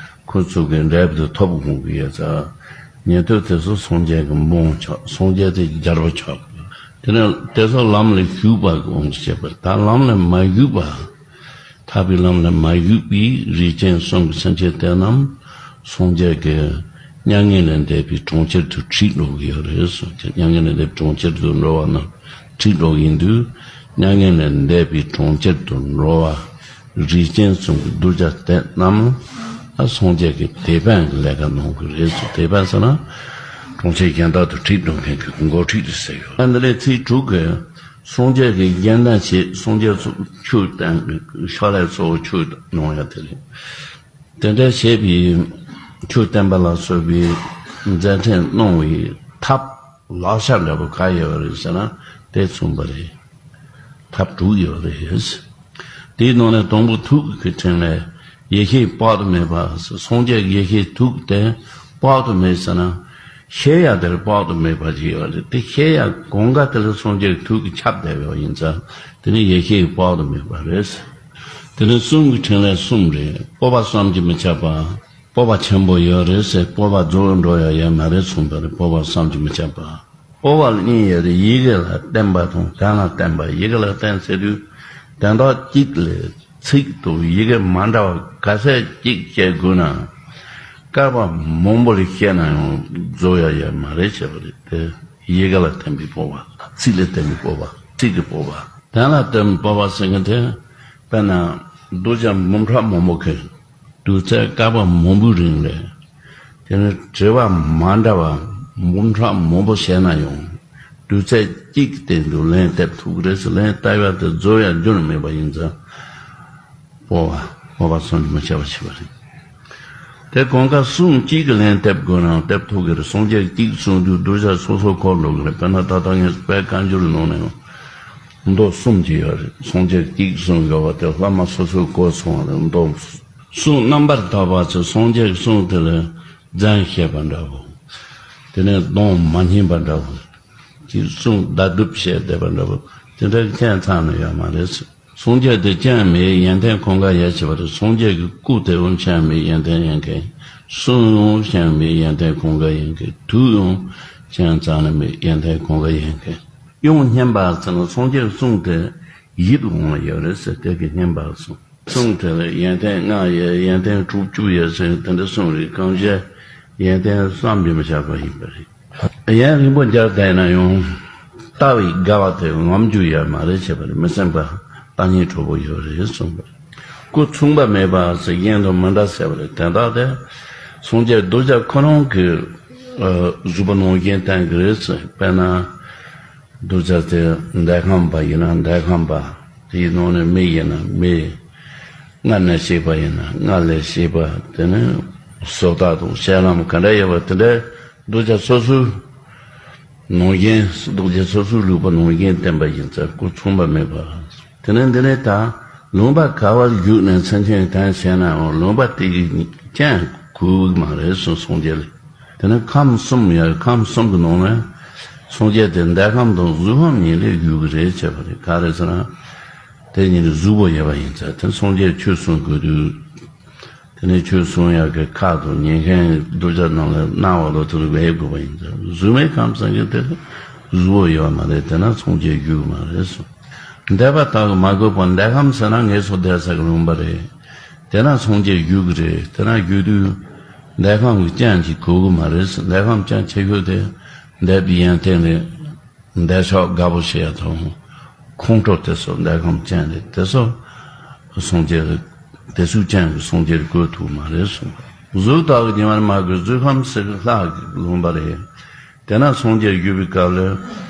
ཁོ་ཚོ་གི་འབྲས་བུ་དེ་ཐོབ་དགོས་ཀྱི་ཡོད་ཙང་། ཉན་ཐོས་དེ་ཚོ་སངས་རྒྱས་ཀྱི་འབངས་ཆགས། སངས་རྒྱས་དེ་རྒྱལ་པོ་ཆགས་ཀྱི་ཡོད། དེ་ནས་དེ་ཚོ་ལམ་ལ་ཞུགས་པ་གི་དབང་དུ་བྱས་པ། ད་ལམ་ལ་མ་ཞུགས་པ། ཐར་པའི་ལམ་ལ་མ་ཞུགས་པའི་རིགས་ཅན་གསུམ་གྱི་སེམས་ཅན་དེ་རྣམས་སངས་རྒྱས་ཀྱིས་མྱ་ངན་ལས་འདས་པའི་གྲོང་ཁྱེར་དུ་ཁྲིད་འགྲོ་གི་ཡོད་རེད་གསུངས་ཏེ། མྱ་ངན་ལས་འདས་པའི་གྲོང་ཁྱེར་དུ་འགྲོ་བ་རྣམས་ཁྲིད་འགྲོ་གི་ཡིན་དུས། མྱ་ངན་ལས་འདས་པའི་གྲོང་ཁྱེར་དུ་འགྲོ་བ་རིགས་ཅན་གསུམ་གྱི་གདུལ་བྱ་དེ་རྣམས་ ད་སངས་རྒྱས་ཀྱི་དེད་དཔོན་གྱི་ལས་ཀ་གནང་གི་རེད་ཟེར། དེད་དཔོན་ཟེར་ན་གྲོང་ཁྱེར་གཞན་དག་ཏུ་ཁྲིད་འགྲོ་མཁན་གྱི་འགོ་ཁྲིད་རེད་ཟེར་ཡོད། ཨ་འདི་ལས་ཚིག་དྲུག་གིས་སངས་རྒྱས་ཀྱི་རྒྱན་ལྡན་བྱེད། སངས་རྒྱས་ཚོ་ཆོས་བསྟན་ཕྱག་ལས་གཙོ་བོ་ཆོས་གནང་ཡ་དེ་རེད། དེ་འདྲ་བྱས་པའི་ཆོས་བསྟན་པ་ལ་སོགས་པའི་མཛད་འཕྲིན་གནང་བའི་ཐབས་ལག་ཆ་འདྲ་པོ་ག་ཡོད་རེད་ཟེར་ན་དེ་མཚུངས་པ་རེད། ཐབས་དྲུག་ཡོད་རེད། དེའི་ནང་ནས་དང་པོ་ཐུགས་ཀྱི་ཕྲིན་ལས་ཡེ་ཤེས་དཔག་ཏུ་མེད་པ། སངས་རྒྱས་ཀྱི་ཡེ་ཤེས་ཐུགས་དེ་དཔག་ཏུ་མེད་ཟེར་ན། ཤེས་ཡ་དེར་དཔག་ཏུ་མེད་པ་ཞིག་ཡོད་རེད། དེ་ཤེས་ཡ་གང་ག་དེ་ལ་སངས་རྒྱས་ཀྱི་ཐུགས་ཀྱིས་ཁྱབ་བསྡད་ཡོད་ཡིན་ཙང་དེ་ནི་ཡེ་ཤེས་དཔག་ཏུ་མེད་པ་རེད། དེ་ནི་གསུང་གི་ཕྲིན་ལས་གསུམ་རེད། སྤོབས་པ་བསམ་གྱིས་མི་ཁྱབ་པ། སྤོབས་པ་ཆེན་པོ་ཡོད་རེད་ཟེར། སྤོབས་པ་རྫོགས་འགྲོ་ཡ་ཡོད་མ་རེད་གསུངས་པ་རེད། སྤོབས་པ་བསམ་གྱིས་མི་ཁྱབ་པ། སྤོབས་པ་ལ་གཉིས་ཡོད་རེད། ཡི་གེ་ལ་བརྟེན་པ་དང་དོན་ལ་བརྟེན་པ། ཡི་གེ་ལ་བརྟེན་ཟེར་དུས་དོན་དག་གཅིག་ལ་ཚིག་དང་ཡི་གེ་མ་འདྲ་བ་ག་ཚད་གཅིག་བཤད་དགོས་ན་བསྐལ་པ་མང་པོ་ལ་བཤད་ན་ཡང་རྫོགས་ཡ་ཡོད་མ་རེད་བྱས་པ་རེད། དེ་ཡི་གེ་ལ་བརྟེན་པའི་སྤོབས་པ། ཚིག་ལ་བརྟེན་པའི་སྤོབས་པ། ཚིག་གི་སྤོབས་པ། དོན་ལ་བརྟེན་པའི་སྤོབས་པ་ཟེར་མཁན་དེ། དཔེར་ན་གདུལ་བྱ་འབུམ་ཕྲག་མང་པོ་གིས་དུས་ཚོད་བསྐལ་པ་མང་པོའི་རིང་ལ་དེ་ནི་དྲི་བ་མ་འདྲ་བ་འབུམ་ཕྲག་མང་པོ་བཤད་ན་ཡང་དུས་ཚོད་གཅིག་གི་སྟེང་དུ་ལན་འདེབས་ཐུབ་ཀྱི་རེད་ཟེར། ལན་བཏབ་ཡ་དེ་རྫོགས་ཡ་རྒྱུ་མེད་པ་ཡིན་ཙང་། སྤོབས་པ། སྤོབས་པ་བསམ་གྱིས་མི་ཁྱབ་པ་ཞིག་རེད། དེ་གང་ག་གསུང་གཅིག་གི་ལན་འདེབས་དགོས་ན་འདེབས་ཐུབ་ཀྱི་རེད། སངས་རྒྱས་གཅིག་གསུང་དུས་གདུལ་བྱ་སོ་སོ་འཁོར་འགྲོ་གི་རེད། དཔེར་ན་ད་ལྟ་ངས་དཔལ་བཀའ་འགྱུར་ནང་ནས་མདོ་གསུམ་ཅིག་ཡོད་རེད། སངས་རྒྱས་གཅིག་གསུང་ཡོད་པ་དེ་བླ་མ་སོ་སོའི་གོ་སོང་བ་རེད། མདོ་གསུང་རྣམ་པར་དག་པ་ཚོས་སངས་རྒྱས་གསུང་དེ་ལ་རྫུན་བཤད་པ་འདྲ་བོ། དེ་ནས་གདངས་མ་སྙན་པ་འདྲ་བོ། དེ་གསུང་བརྡ་གྲུབ་བཤད་བསྡད་པ་འདྲ་བོ། དེ་འདྲ་གི་རྐྱེན་ཚང་ནས་ཡོད་མ་རེད། སངས་རྒྱས་དེ་རྐྱེན་མེད་ཡོན་ཏན་གང་ག་ཡོད་བྱས་པ་རེད། སངས་རྒྱས་ཀྱི་སྐུ་དེ་འོ་རྐྱེན་མེད་ཡོན་ཏན་ཡོད་མཁན། གསུང་ཡང་རྐྱེན་མེད་ཡོན་ཏན་གང་ག་ཡོད་མཁན། དུས་ཡང་རྐྱེན་ཙམ་ནས་མེད་ཡོན་ཏན་གང་ག་ཡོད་མཁན། དབྱངས་སྙན་པ་ཟེར་ན་སངས་རྒྱས་གསུང་དེ་ཡིད་དུ་འོང་བ་ཡོད་རེད་ཟེར། དེ་གི་སྙན་པ་གསུང་། གསུང་དེ་ལ་ཡོན་ཏན་ལྔ་ཡོད། ཡོན་ཏན་དྲུག་ཅུ་ཡོད་ཟེར་དེ་འདྲ་གསུངས་རེད། གང་བྱས་ཡོན་ཏན་བསམ་གྱིས་མི་ཁྱབ་པ་ཡིན་པ་རེད། ཡུན་རིང་པོ་མཇལ་བསྡད་ན་ཡང་ལྟ་བའི་དགའ་བ་དེ་ངོམ་རྒྱུ་ཡོད་མ་རེད་བྱས་པ་རེད། མི་སེམས་པ་ལྟ་ཉེས་དྲག་པོ་ཡོད་རེད་གསུངས་པ་རེད། སྐུ་མཚུངས་པ་མེད་པ་ཟེར་གཞན་དང་མི་འདྲ་ཟེར་བ་རེད། དོན་དག་དེ་སངས་རྒྱས་གདུལ་བྱ་ཁོ་རང་གི་གཟུགས་པོ་ནང་བཞིན་བསྟན་གྱི་རེད་ཟེར། དཔེར་ན། གདུལ་བྱ་དེ་འདས་ཁམས་པ་ཡིན་ན་འདས་ཁམས་པ། དེའི་ནང་ནས་མི་ཡིན་ན་མི། སྔར་ནས་གཤེགས་པ་ཡིན་ན་སྔར་ལས་གཤེགས་པ། དེ་ནས་བསོད་བདག་དང་བཤད་ལམ་ག་འདྲ་ཡོད་པ་དེ་འདྲའི་གདུལ་བྱ་སོ་སོའི་ནང་བཞིན། གདུལ་བྱ་སོ་སོའི་ལུས་པོ་ནང་བཞིན་བསྟན་པ་ཡིན་ཙང་སྐུ་མཚུངས་པ་མེད་པ། དེ་ནས་འདི་ནས་ད་ལུང་པ་ག་བར་བཞུགས་ནས་མཚན་ཅན་དོན་བྱས་ནའང་ལུང་པ་དེ་གི་རྐྱེན་གོ་གི་མ་རེད་གསུངས། སངས་རྒྱས་ལ། དེ་ནས་ཁམས་གསུམ་ཡོད། ཁམས་གསུམ་གྱི་ནང་ནས་སངས་རྒྱས་དེ་འདས་ཁམས་དང་གཟུགས་ཁམས་གཉིས་ལ་བཞུགས་ཀྱི་རེད་བྱས་པ་རེད། ག་རེ་ཟེར་ན། དེ་གཉིས་ལ་གཟུགས་པོ་ཡོད་པ་ཡིན་ཙང་དེ་སངས་རྒྱས་ཆོས་གསུང་དགོས་དུས། དེ་ནས་ཆོས་གསུང་ཡག་གི་ཁ་དང་ཉན་མཁན་གདུལ་བྱ་རྣམས་ལ་གནང་བ་ལོ་དེ་ལ་བས་དགོས་པ་ཡིན་ཙང་གཟུགས་མེད་ཁམས་ཟེར་མཁན་དེ་གཟུགས་པོ་ཡོད་པ་མ་རེད། དེ་ན་སངས་རྒྱས་བཞུགས་ཀྱི་མ་རེད་གསུངས། འདས་པ་དག་གིས་མ་གོས་པར་འདས་ཁམས་ཟེར་ན་ངེད་ཚོ་བསྡད་ས་གི་ལུང་པ་རེད། དེ་ན་སངས་རྒྱས་བཞུགས་ཀྱི་རེད། དེ་ན་བཞུགས་དུས་འདས་ཁམས་ཀྱི་རྐྱེན་གྱིས་གོ་གི་མ་རེད། འདས་ཁམས་རྐྱེན་ཆེ་ཤོས་དེ་འདས་པའི་ཡོན་ཏན་རེད། འདས་ཆགས་དགའ་པོ་བྱེད་ཡ་དང་། ཁོང་ཁྲོ་དེ་ཚོ་འདས་ཁམས་རྐྱེན་རེད། དེ་ཚོ་སངས་རྒྱས་རེད། དེ་ཚོའི་རྐྱེན་གྱིས་སངས་རྒྱས་གོས་ཐུབ་མ་རེད་གསུངས། གཟུགས་དག་གིས་ཉི་མར་མ་གོས། གཟུགས་ཁམས་ཟེར་གི་ལྷ་གི་ལུང་པ་རེད། དེ་ན་སངས་རྒྱས་བཞུགས་པའི་སྐབས་ལ།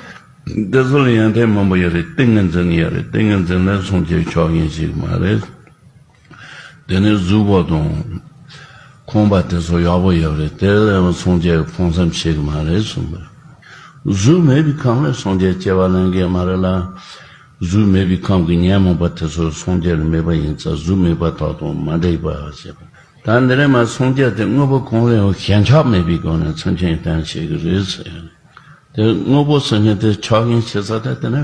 དེ་ཚོ་ལ་ཡོན་ཏན་མང་པོ་ཡོད་རེད། ཏིང་ངེ་འཛིན་ཡོད་རེད། ཏིང་ངེ་འཛིན་ལ་སངས་རྒྱས་ཆོག་མཁན་ཞིག་མ་རེད། དེ་ནས་གཟུགས་པོ་དང་ཁོང་པ་དེ་ཚོ་ཡག་པོ་ཡོད་རེད། དེ་ལ་ཡང་སངས་རྒྱས་ཕངས་སེམས་བྱེད་ཀྱི་མ་རེད་གསུངས་པ། གཟུགས་མེད་པའི་ཁམས་ལ་སངས་རྒྱས་སྐྱེ་བ་ལེན་མཁན་མ་རེད་ལ། གཟུགས་མེད་པའི་ཁམས་ཀྱི་ཉོན་མོངས་པ་དེ་ཚོ་སངས་རྒྱས་ལ་མེད་པ་ཡིན་ཙང་གཟུགས་མེད་པ་དག་དང་མ་འདྲེས་པ་ཞེས་པ། ད་འདི་རེད་མ། སངས་རྒྱས་དེ་དངོས་པོ་གང་ལ་ཡང་ཞེན་ཆགས་མེད་པའི་སྒོ་ནས་མཚན་ཅན་དོན་བྱེད་ཀྱི་རེད་ཟེར། དེ་དངོས་པོ་ཟེར་མཁན་དེ་ཆགས་ཞེན་བྱེད་ས་དེ་དེ་ནི་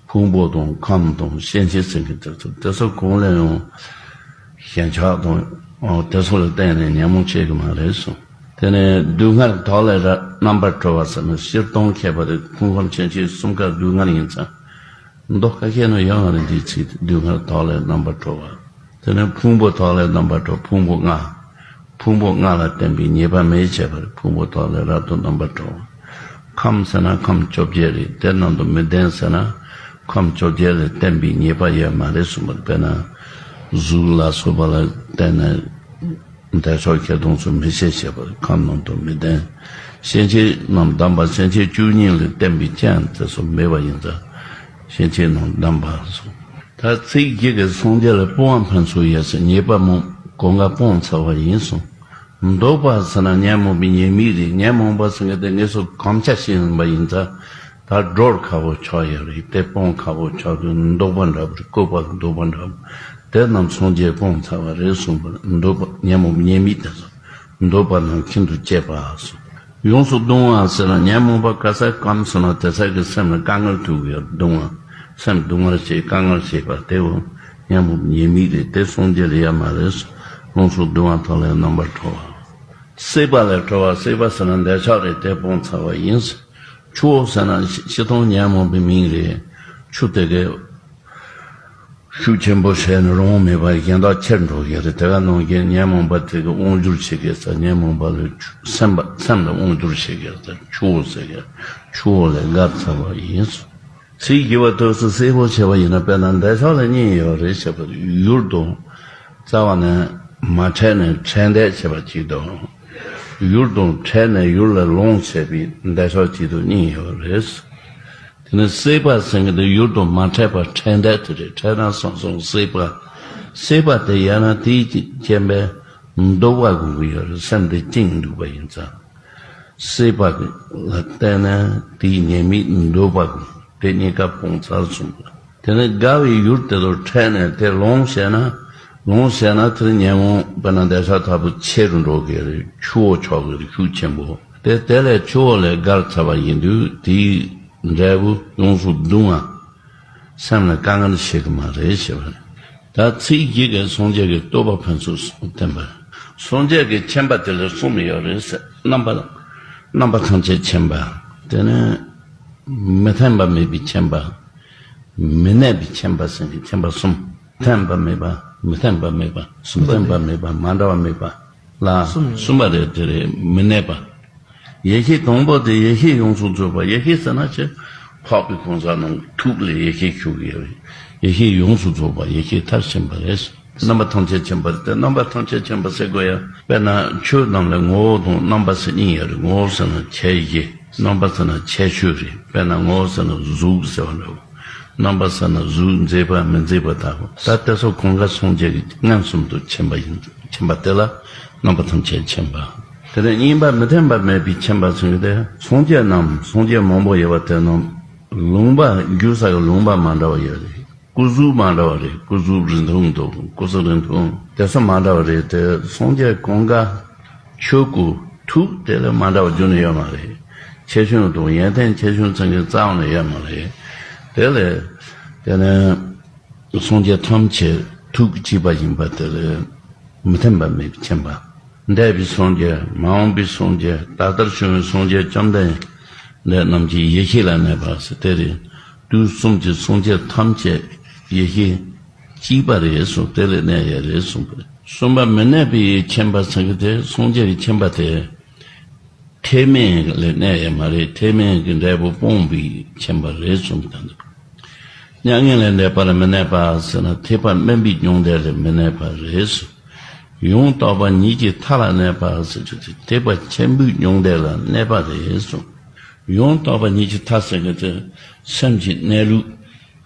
ཕུང་པོ་དང་ཁམས་དང་སྐྱེ་མཆེད་ཟེར་མཁན་དེ་ཚོ་དེ་ཚོ་གང་ལ་ཡང་ཞེན་ཆགས་དང་དེ་ཚོ་ལ་བརྟེན་ནས་ཉོན་མོངས་སྐྱེ་གི་མ་རེད་གསུངས། དེ་ནས་སྡུག་བསྔལ་དག་ལས་ར་རྣམ་པར་གྲོལ་བ་ཟེར་ནས་སྤྱིར་བཏང་མཁས་པ་དེ་ཕུང་ཁམས་སྐྱེ་མཆེད་གསུམ་ཀ་སྡུག་བསྔལ་ཡིན་ཙང་། མདོ་ཁ་ཤས་ནང་ཡོད་མ་རེད་འདིའི་ཚིག་དེ། སྡུག་བསྔལ་དག་ལས་རྣམ་པར་གྲོལ་བ། དེ་ནས་ཕུང་པོ་དག་ལས་རྣམ་པར་གྲོལ། ཕུང་པོ་ལྔ། ཕུང་པོ་ལྔ་ལ་བརྟེན་པའི་ཉེས་པ་མེད་བྱས་པ་རེད། ཕུང་པོ་དག་ལས་རབ་ཏུ་རྣམ་པར་གྲོལ་བ། ཁམས་ཟེར་ན་ཁམས་བཅོ་བརྒྱད་རེད། དེ་རྣམས་དང་མི་ལྡན་ཟེར་ན་ཁམས་བཅོ་བརྒྱད་ལ་བརྟེན་པའི་ཉེས་པ་ཡོད་མ་རེད་གསུངས་པ་རེད། དཔེར་ན་གཟུགས་ལ་སོགས་པ་ལ་བརྟེན་ནས་ འདས་ཆགས་ཁྱད་སྟོང་སོགས་མི་ཤེས་ཞེས་པ་ཁམས་རྣམས་དང་མི་ལྡན། སྐྱེ་མཆེད་རྣམས་བསྡམས་པ་སྐྱེ་མཆེད་བཅུ་གཉིས་ལས་བརྟེན་པའི་རྐྱེན་དེ་ཚོ་མེད་པ་ཡིན་ཙང་། སྐྱེ་མཆེད་རྣམས་བསྡམས་པ་སོགས། ད་ཚིག་གཅིག་གིས་སངས་རྒྱས་ལ་སྤོང་བ་ཕན་ཚུན་ཡོད་ཟེར། ཉེས་པ་མང་གང་ག་སྤངས་ཚར་བ་ཡིན་གསུངས། འདོད་པ་ཟེར་ན་ཉོན་མོངས་པའི་ཉེས་དམིགས་རེད། ཉོན་མོངས་པ་ཟེར་མཁན་དེ་ངེས་སུ་གོམས་ཆ་ཤེས་ཡིན་པ་ཡིན་ཙང་། ད་སྒྲོལ་ཁག་པོ་ཆགས་ཡོད་རེད། དེ་སྤོང་ཁག་པོ་ཆགས་དུས་འདོད་པ་འདྲ་པོ་རེད། བཀོད་པ་གི་འདོད་པ་འདྲ་པོ། དེ་རྣམས་སངས་རྒྱས་སྤངས་ཚར་བ་རེད་གསུངས་པ་རེད། འདོད་པ་ཉོན་མོངས་པའི་ཉེས་དམིགས་དེ་ཚོ། འདོད་པ་རྣམས་ཤིན་ཏུ་གཅེས་པ་སོགས། ཡོངས་སུ་གདུང་བ་ཟེར་ན་ཉོན་མོངས་པ་ག་ས་གང་སོང་ན་དེ་ས་གི་སེམས་ལ་དཀའ་ངལ་ཐུག་གི་ཡོད། གདུང་བ། སེམས་སྡུག་བསྔལ་ཆེ་དཀའ་ངལ་ཆེ་བ་དེའོ་ཉོན་མོངས་པའི་ཉེས་དམིགས་རེད། དེ་སངས་རྒྱས་ལ་ཡོད་མ་རེད། ཡོངས་སུ་གདུང་བ་དག་ལས་རྣམ་པར་གྲོལ་བ། སྲེད་པ་ལས་གྲོལ་བ། སྲེད་པ་ཟེར་ན་འདོད་ཆགས་རེད། དེ་སྤངས་ཚར་བ་ཡིན། ཆུ་བོ་ཟེར་ན་ཤི་སྟོང་ཉོན་མོངས་པའི་མིང་རེད། ཆུ་དེ་གའི་ཤུགས་ཆེན་པོ་བྱས་ནས་རང་དབང་མེད་པར་གཞན་དག་ཁྱེར་འགྲོ་གི་རེད། དེ་ག་ནང་བཞིན་ཉོན་མོངས་པ་དེ་གའི་དབང་སྒྱུར་བྱེད་མཁན་ས། ཉོན་མོངས་པ་ལས་ཆུ་སེམས་པ་སེམས་ལ་དབང་སྒྱུར་བྱེད་མཁན་ས་ཆུ་བོ་ཟེར་མཁན་ཆུ་བོ་ལས་བརྒལ་ཚར་བ་ཡིན། ཚིག་བརྒྱད་པ་ཐོག་སུ་སྲེད་པོ་བྱས་པ་ཡིན་ན་དཔེར་ན་འདོད་ཆགས་ལ་གཉིས་ཡོད་རེད་བྱས་པ་ཡུལ་དང་། རྩ་བ་ནས་མ་ཕྲད་ནས་ཕྲད་འདོད་བྱས་པ་གཅིག་དང་། ཡུལ་དང་ཕྲད་ནས་ཡུལ་ལ་ལོངས་བྱས་པའི་འདོད་ཆགས་གཅིག་དང་གཉིས་ཡོད་རེད། དེ་ནས་སྲེད་པ་ཟེར་མཁན་དེ་ཡུལ་དང་མ་ཕྲད་པ་ཕྲད་འདོད་དེ་རེད། ཕྲད་ན་སོང་སོང་སྲེད་པ། སྲེད་པ་དེ་ཡང་ན་དེའི་རྐྱེན་པས་འདོད་པ་སྒོམ་གྱི་ཡོད་རེད། སེམས་དེ་བཅིངས་འདུག་པ་ཡིན་ཙང་། སྲེད་པ་ལ་བརྟེན་ནས་དེའི་ཉེས་དམིགས་འདོད་པ་སྒོམ། དེ་གཉིས་ཀ་སྤོང་ཚར་སོང་། དེ་ནས་དགའ་བའི་ཡུལ་དེ་ལ་ཕྲད་ནས་དེ་ལོངས་བྱས་ན། ལོངས་བྱས་ན་དེར་ཉོན་མོངས་དཔེར་ན་འདོད་ཆགས་ལྟ་བུ་ཆེ་རུ་འགྲོ་གི་རེད། ཆུ་བོ་ཆགས་གི་རེད། ཤུགས་ཆེན་པོ། དེ་དེ་ལས་ཆུ་བོ་ལས་བརྒལ་ཚར་བ་ཡིན་དུས་དེའི་འབྲས་བུ་ཡོངས་སུ་གདུང་བ། སེམས་ལ་དཀའ་ངལ་བྱེད་གི་མ་རེད་ཞེས་པ་རེད། ད་ཚིག་གཅིག་གིས་སངས་རྒྱས་ཀྱི་བསྟོད་པ་ཕན་ཚུན་བསྟན་པ། སངས་རྒྱས་ཀྱི་མཁྱེན་པ་དེ་ལ་གསུམ་ཡོད་རེད་ཟེར། རྣམ་པ། རྣམ་པ་ཐམས་ཅད་མཁྱེན་པ། དེ་ནས་མི་མཐུན་པ་མེད་པའི་མཁྱེན་པ། མི་གནས་པའི་མཁྱེན་པ་ཟེར་གྱི་མཁྱེན་པ་གསུམ། མཐུན་པ་མེད་པ། མི་མཐུན་པ་མེད་པ། མི་མཐུན་པ་མེད་པ། མ་འདྲ་བ་མེད་པ་ལ་གསུམ་ཡོད། གསུམ་པ་རེད། དེ་རེད། མི་གནས་པ། ཡེ་ཤེས་དང་པོ་དེ་ཡེ་ཤེས་ཡོངས་སུ་རྫོགས་པ། ཡེ་ཤེས་ཟེར་ན་ཆེ་འཕགས་པའི་གང་ཟག་རྣམས་ཐུགས་ལས་ཡེ་ཤེས་ཞུགས་ཡོད་རེད། ཡེ་ཤེས་ཡོངས་སུ་རྫོགས་པ། ཡེ་ཤེས་མཐར་ཕྱིན་པ་རེད། རྣམ་པ་ཐམས་ཅད་མཁྱེན་པ་དེ། རྣམ་པ་ཐམས་ཅད་མཁྱེན་པ་ཟེར་དགོས་ཡ། དཔེར་ན་ཆོས་རྣམས་ལ་ངོ་བོ་དང་རྣམ་པ་ཟེར་གཉིས་ཡོད་རེད། ངོ་བོ་ཟེར་ན་ཁྱད་གཞི། རྣམ་པ་ཟེར་ན་ཁྱད་ཆོས་རེད། དཔེར་ན་ངོ་བོ་ཟེར་ན་གཟུགས་ཟེར་བ་འདྲ་བོ། རྣམ་པ་ཟེར་ན་གཟུགས། མཛེས་པ་མི་མཛེས་པ་ལྟ་བུ། ད་དེ་ཚོ་གང་ག་སངས་རྒྱས་ཀྱིས་མངོན་སུམ་དུ་མཁྱེན་པ་ཡིན། མཁྱེན་པ་དེ་ལ་རྣམ་པ་ཐམས་ཅད་མཁྱེན་པ། དེ་ནས་གཉིས་པ་མི་མཐུན་པ་མེད་པའི་མཁྱེན་པ་ཟེར་གྱི་དེ། སངས་རྒྱས་རྣམས། སངས་རྒྱས་མང་པོ་ཡོད་པ་དེ་རྣམས་ལུང་པ་རྒྱུ་ས་གི་ལུང་པ་མ་འདྲ་བ་ཡོད་རེད། སྐུ་གཟུགས་མ་འདྲ་བ་རེད། སྐུ་གཟུགས་རིང་ཐུང་དང་སྐུ་གཟུགས་རིང་ཐུང་དེ་ཚོ་མ་འདྲ་བ་རེད་དེ། སངས་རྒྱས་གང་ག་ཆོས་སྐུ་ཐུགས་དེ་ལས་མ་འདྲ་བ་རྒྱུ་ནས་ཡོད་མ་རེད། ཆེ་ཆུང་དང་ཡོན་ཏན་ཆེ་ཆུང་ཚང་གི་རྩ་བ་ནས་ཡོད་མ་རེད། དེ་ལས་དེ་ནས་སངས་རྒྱས་ཐམས་ཅད་ཐུགས་གཅིག་པ་ཡིན་པ་དེ་ལས་མི་མཐུན་པ་མེད་པའི་མཁྱེན་པ། འདས་པའི་སངས་རྒྱས། མ་འོངས་པའི་སངས་རྒྱས། ད་ལྟར་བྱུང་བའི་སངས་རྒྱས་བཅོམ་ལྡན་འདས་རྣམས་ཀྱི་ཡེ་ཤེས་ལ་གནས་པ་ཟེར་དེ་རེད། དུས་གསུམ་གྱི་སངས་རྒྱས་ཐམས་ཅད་ཡེ་ཤེས་གཅིག་པ་རེད་གསུངས། དེ་ལ་གནས་ཡས་རེད་གསུངས་པ་རེད། གསུམ་པ་མི་གནས་པའི་མཁྱེན་པ་ཟེར་གྱི་དེ་སངས་རྒྱས་ཀྱི་མཁྱེན་པ་དེ། ཐེག་དམན་ལ་གནས་ཡས་མ་རེད། ཐེག་དམན་གྱི་འབྲས་བུ་སྤོང་བའི་མཁྱེན་པ་རེད་གསུངས་པ་དང་། མྱ་ངན་ལས་འདས་པ་ལ་མི་གནས་པ་ཟེར་ན་ཐེག་པ་དམན་པའི་མྱང་འདས་ལ་མི་གནས་པ་རེད་གསུངས། ཡང་དག་པ་ཉིད་ཀྱི་མཐའ་ལ་གནས་པ་ཟེར་གྱི་དེ་ཐེག་པ་ཆེན་པོའི་མྱང་འདས་ལ་གནས་པ་རེད་གསུངས། ཡང་དག་པ་ཉིད་ཀྱི་མཐའ་ཟེར་གྱི་དེ་སེམས་ཀྱི་གནས་ལུགས་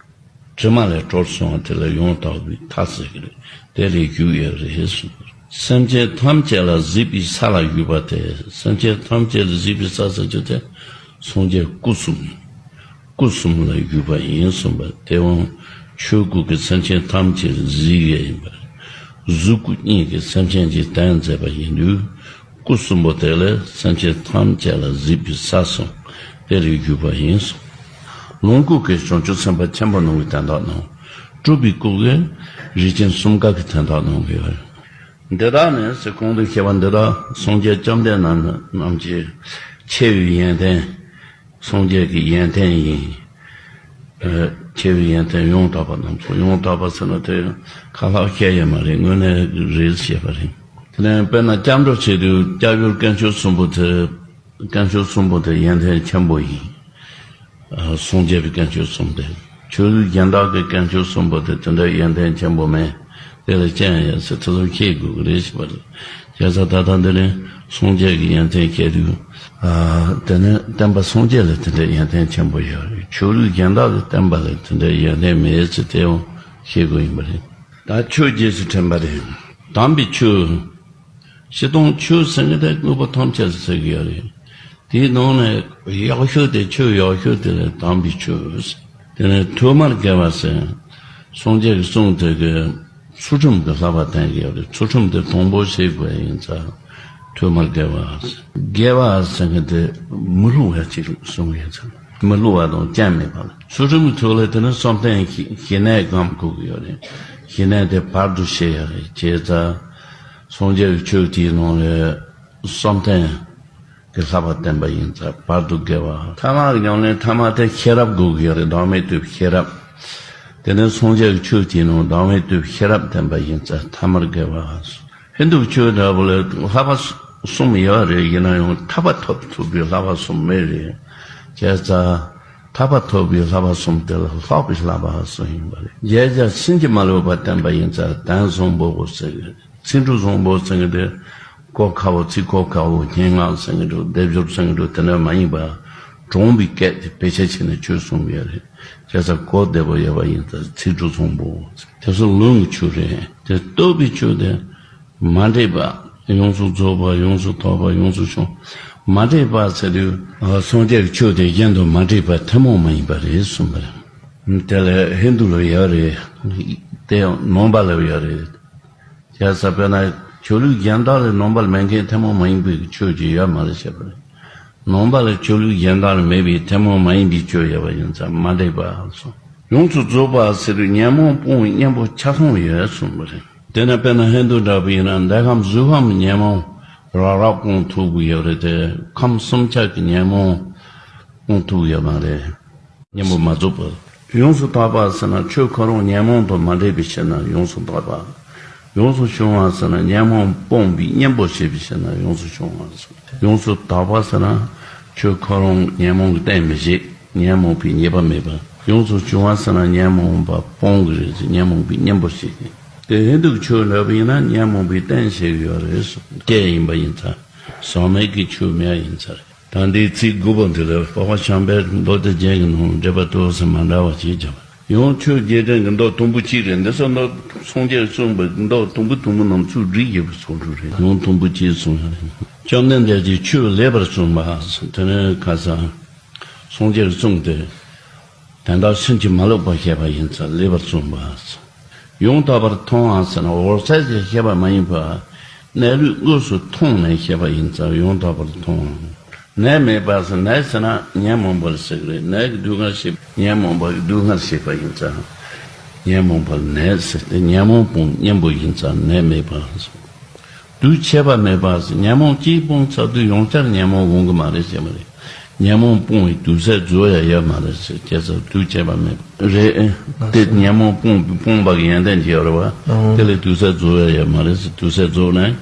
དྲི་མ་ལས་གྲོལ་སོང་བ་དེ་ལ་ཡང་དག་པའི་མཐའ་ཟེར་གྱི་རེད། དེ་ལས་བཞུགས་ཡོད་རེད་གསུངས། སེམས་ཅན་ཐམས་ཅད་ལ་གཟིགས་པའི་ས་ལ་བཞུགས་པ་སྟེ། སེམས་ཅན་ཐམས་ཅད་ལ་གཟིགས་པའི་ས་ཟེར་རྒྱུ་དེ་སངས་རྒྱས་སྐུ་གསུམ། སྐུ་གསུམ་ལ་བཞུགས་པ་ཡིན་གསུངས་པ། དེ་འོང་ཆོས་སྐུ་གིས་སེམས་ཅན་ཐམས་ཅད་གཟིགས་ཡས་ཡིན་པ། གཟུགས་སྐུ་གཉིས་ཀྱིས་སེམས་ཅན་གྱི་དོན་མཛད་པ་ཡིན་དུས། སྐུ་གསུམ་པོ་དེ་ལས་སེམས་ཅན་ཐམས་ཅད་ལ་གཟིགས་པའི་ས་གསུངས། དེ་ལ་བཞུགས་པ་ཡིན་གསུངས། ལོངས་སྐུ་གིས་བྱང་ཆུབ་སེམས་དཔའ་ཆེན་པོ་རྣམས་ཀྱི་དོན་དག་གནང་། སྤྲུལ་པའི་སྐུ་གིས་རིགས་ཅན་གསུམ་ཀ་གི་དོན་དག་གནང་གི་ཡོད། འདི་དག་ནི་ཟེར་གོང་དུ་བཤད་པ་འདི་དག་སངས་རྒྱས་བཅོམ་ལྡན་འདས་རྣམས་ཀྱི་ཆེ་བའི་ཡོན་ཏན། སངས་རྒྱས་ཀྱི་ཡོན་ཏན་ཡིན། ཨ། ཆེ་བའི་ཡོན་ཏན་ཡང་དག་པ་རྣམས་སོ། ཡང་དག་པ་ཟེར་ན་དེ་ཁ་ལྷག་བཤད་ཡོད་མ་རེད། དངོས་གནས་རེད་ཞེས་པ་རེད། དེ་ནས་དཔེར་ན་སྐྱབས་འགྲོ་བྱེད་དུས་སྐྱབས་ཡུལ་དཀོན་མཆོག་གསུམ་པོ་དེ། དཀོན་མཆོག་གསུམ་པོ་དེ་ཡོན་ཏན་ཆེན་པོ་ཡིན། ཨ། སངས་རྒྱས་པའི་དཀོན་མཆོག་གསུམ་དེ། ཆོས་ལུགས་གཞན་དག་གི་དཀོན་མཆོག་གསུམ་པོ་དེ་དེ་འདྲ་ཡོན་ཏན་ཆེན་པོ་མེད། དེ་ལ་སྐྱོན་ཡོད་ཟེར་དེ་ཚོ་ཤེས་དགོས་ཀྱི་རེད་ཞེས་པ་རེད། བྱས་ཙང་ད་ལྟ་འདི་ནི་སངས་རྒྱས་ཀྱི་ཡོན་ཏན་བཤད་དུས། ཨ། དེ་ནི་བསྟན་པ་སངས་རྒྱས་ལ་དེ་འདྲའི་ཡོན་ཏན་ཆེན་པོ་ཡོད་རེད། ཆོས་ལུགས་གཞན་དག་གི་བསྟན་པ་ལ་དེ་འདྲའི་ཡོན་ཏན་མེད་ཟེར་དེ་ཡང་བཤད་དགོས་ཡིན་པ་རེད། ད་ཆོས་རྗེས་སུ་དྲན་པ་རེད། དམ་པའི་ཆོས། སྤྱིར་བཏང་ཆོས་ཟེར་མཁན་དེ་དངོས་པོ་ཐམས་ཅད་ཟེར་གྱི་ཡོད་རེད། དེའི་ནང་ནས་ཡག་ཤོས་དེ། ཆོས་ཡག་ཤོས་དེ་ལ་དམ་པའི་ཆོས། དེ་ནས་ཐོག་མར་དགེ་བ་ཟེར། སངས་རྒྱས་ཀྱི་གསུང་དེ་གི་ཚུལ་ཁྲིམས་ཀྱི་བསླབ་པ་བསྟན་གྱི་ཡོད་རེད། ཚུལ་ཁྲིམས་དེ་དང་པོ་ཤེས་དགོས་ཡིན་ཙང་ཐོག་མར་དགེ་བ། དགེ་བ་ཟེར་མཁན་དེ་མི་བསླུ་བ་ཅིག་གསུང་གི་ཡིན་ཙང་། མི་བསླུ་བ་དང་སྐྱོན་མེད་པ་ལ། ཚུལ་ཁྲིམས་ཀྱི་ཐོག་ལ་དེ་ནི་བསམ་གཏན་གྱི་ཞི་གནས་སྒོམ་དགོས་ཀྱི་ཡོད་རེད། ཞི་གནས་དེ་བར་དུ་ཤེས་ཡ་རེད། བྱས་ཙང་སངས་རྒྱས་ཀྱི་ཆོས་དེའི་ནང་ལ་བསམ་གཏན་གྱི་བསླབ་པ་བསྟན་པ་ཡིན་ཙང་བར་དུ་དགེ་བ། ཐ་མ་གི་ཉམས་ལེན་ཐ་མ་དེ་ཤེས་རབ་དགོས་ཀྱི་ཡོད་རེད། བདག་མེད་རྟོགས་པའི་ཤེས་རབ། དེ་ནས་སངས་རྒྱས་ཀྱི་ཆོས་དེའི་ནང་བདག་མེད་རྟོགས་པའི་ཤེས་རབ་བསྟན་པ་ཡིན་ཙང་ཐ་མར་དགེ་བ། ཧིན་དུ་ཆོས་འདྲ་པོ་ལ་བསླབ་པ་གསུམ་ཡོད་རེད། ཡིན་ན་ཡང་ཐར་པ་ཐོབ་ཐུབ་པའི་བསླབ་པ་གསུམ་མེད་རེད། བྱས་ཙང་ཐར་པ་ཐོབ་པའི་བསླབ་པ་གསུམ་དེ་ལ་ལྷག་པའི་བསླབ་པ་གསུམ་ཡིན་པ་རེད། བརྒྱད་བརྒྱ་ཕྱིན་ཅི་མ་ལོག་པ་བསྟན་པ་ཡིན་ཙང་དོན་བཟང་པོ་ཟེར་གྱི་རེད། ཚིག་འབྲུ་བཟང་པོ་ཟེར་གྱི་དེ་གོ་ཁ་བོ། ཚིག་གོ་ཁ་བོ། སྙན་ངག་ཟེར་གྱི་འདྲ་པོ། སྡེབ་སྦྱོར་ཟེར་གྱི་འདྲ་པོ། དེ་འདྲ་མ་ཡིན་པ་དྲང་པའི་སྐད་དེ་བེད་སྤྱད་བྱས་ནས་ཆོས་གསུངས་པ་ཡོད་རེད། བྱས་ཙང་གོ་བདེ་པོ་ཡོད་པ་ཡིན་ཙང་ཚིག་འབྲུ་བཟང་པོ། དེ་ཚོ་ལུང་གི་ཆོས་རེད། དེ་རྟོགས་པའི་ཆོས་དེ་མ་འདྲེས་པ། ཡོངས་སུ་རྫོགས་པ། ཡོངས་སུ་དག་པ། ཡོངས་སུ་བྱང་། མ་འདྲེས་པ་ཟེར་དུས་སངས་རྒྱས་ཀྱི་ཆོས་དེ་གཞན་དང་མ་འདྲེས་པ་ཐུན་མོང་མ་ཡིན་པ་རེད་གསུངས་པ་རེད། དེ་ལས་ཧིན་དུ་ལ་ཡོད་རེད། དེ་ནང་པ་ལ་ཡོད་རེད། བྱས་ཙང་དཔེར་ན་ཆོས་ལུགས་གཞན་དག་ལ་ནང་པ་ལ་མེད་མཁན་ཐུན་མོང་མ་ཡིན་པའི་ཆོས་ཅིག་ཡོད་མ་རེད་བྱས་པ་རེད། ནང་པ་ལ་ཆོས་ལུགས་གཞན་དག་ལ་མེད་པའི་ཐུན་མོང་མ་ཡིན་པའི་ཆོས་ཡོད་པ་ཡིན་ཙང་མ་འདྲེས་པ་གསུངས། ཡོངས་སུ་རྫོགས་པ་ཟེར་དུས་ཉོན་མོངས་སྤོང་བའི་གཉེན་པོ་ཆ་ཚང་ཡོད་གསུངས་པ་རེད། དེ་ནས་དཔེར་ན་ཧིན་དུ་འདྲ་པོ་ཡིན་ན་འདོད་ཁམས་གཟུགས་ཁམས་ཉོན་མོངས་རབ་རིབ་སྤོང་ཐུབ་ཀྱི་ཡོད་རེད་དེ། ཁམས་གསུམ་ཆ་གི་ཉོན་མོངས་སྤོང་ཐུབ་ཀྱི་ཡོད་མ་རེད། གཉེན་པོ་མ་རྫོགས་པ། ཡོངས་སུ་དག་པ་ཟེར་ན་ཆོས་ཁོ་རང་ཉོན་མོངས་དང་མ་འདྲེས་པའི་ཕྱིར་ན་ཡོངས་སུ་དག་པ། ཡོངས་སུ་བྱང་བ་ཟེར་ན་ཉོན་མོངས་སྤོང་བའི་གཉེན་པོ་བྱེད་པའི་ཕྱིར་ན་ཡོངས་སུ་བྱང་བ་ཟེར། ཡོངས་སུ་དག་པ་ཟེར་ན་ཆོས་ཁོ་རང་ཉོན་མོངས་ཀྱི་རྟེན་མི་བྱེད། ཉོན་མོངས་པའི་ཉེས་པ་མེད་པ། ཡོངས་སུ་བྱང་བ་ཟེར་ན་ཉོན་མོངས་པ་སྤོང་གི་རེད་ཟེར། ཉོན་མོངས་པའི་གཉེན་པོ་བྱེད་ཀྱི། དེ་ཧིན་དུ་ཆོས་འདྲ་པོ་ཡིན་ན་ཉོན་མོངས་པའི་རྟེན་བྱེད་ཀྱི་ཡོད་རེད་ཟེར། སྐད་ཡིན་པ་ཡིན་ཙང་ཟག་མེད་ཀྱི་ཆོས་མེད་པ་ཡིན་ཙང་རེད། ད་འདིའི་ཚིག་དགུ་པ་འདི་ལ་འཕགས་པ་བྱམས་པའི་མདོ་སྡེ་རྒྱན་གྱི་ནང་འགྲེལ་པ་ཏོག་ཙམ་མ་འདྲ་བ་ཞིག་བརྒྱབ། ཡང་ཆོས་རྗེས་དྲན་གྱི་མདོ་དུམ་བུ་གཅིག་རེད། འདི་ཚོ་མདོ་སངས་རྒྱས་གསུངས་པའི་མདོ་དུམ་བུ་དུམ་བུ་རྣམས་ཚུར་བསྒྲིགས་ཡོད་པའི་ཚོགས་དྲུག་རེད། ཡང་དུམ་བུ་གཅིག་གསུངས་ཡོད་རེད། བཅོམ་ལྡན་འདས་ཀྱིས་ཆོས་ལེགས་པར་གསུངས་པ། དེ་ནས་ཁ་སང་སངས་རྒྱས་ཀྱི་གསུང་དེ་དོན་དག་ཕྱིན་ཅི་མ་ལོག་པར་བཤད་པ་ཡིན་ཙང་ལེགས་པར་གསུངས་པ། ཡང་དག་པར་མཐོང་བ་ཟེར་ན་འོད་གསལ་གྱིས་ཤེས་པ་མ་ཡིན་པ། གནས་ལུགས་དངོས་སུ་མཐོང་ནས་ཤེས་པ་ཡིན་ཙང་ཡང་དག་པར་མཐོང་བ། ནད་མེད་པ་ཟེར། ནད་ཟེར་ན་ཉོན་མོངས་པ་ལ་ཟེར་གི་རེད། ནད་ཀྱི་སྡུག་བསྔལ་ཤེས། ཉོན་མོངས་པ་གི་སྡུག་བསྔལ་ཤེས་པ་ཡིན་ཙང་ཉོན་མོངས་པ་ལ་ནད་ཟེར་ཏེ། ཉོན་མོངས་སྤོང་གཉེན་པོ་ཡིན་ཙང་ནད་མེད་པ་ཟེར། དུས་ཆད་པ་མེད་པ་ཟེར། ཉོན་མོངས་གཅིག་སྤངས་ཚར་དུས་ཡང་བསྐྱར་ཉོན་མོངས་འོང་གི་མ་རེད་ཟེར་མ་རེད། ཉོན་མོངས་སྤོང་བའི་དུས་ཚོད་རྫོགས་ཡ་ཡོད་མ་རེད་ཟེར། བྱས་ཙང་དུས་ཆད་པ་མེད་པ་རེད། དེ་ཉོན་མོངས་སྤོང་སྤོང་བ་གི་ཡོན་ཏན་ཅིག་ཡོད་རེད་བ། ཨང་། དེ་ལས་དུས་ཚོད་རྫོགས་ཡ་ཡོད་མ་རེད་ཟེར། དུས་ཚོད་རྫོགས་ན་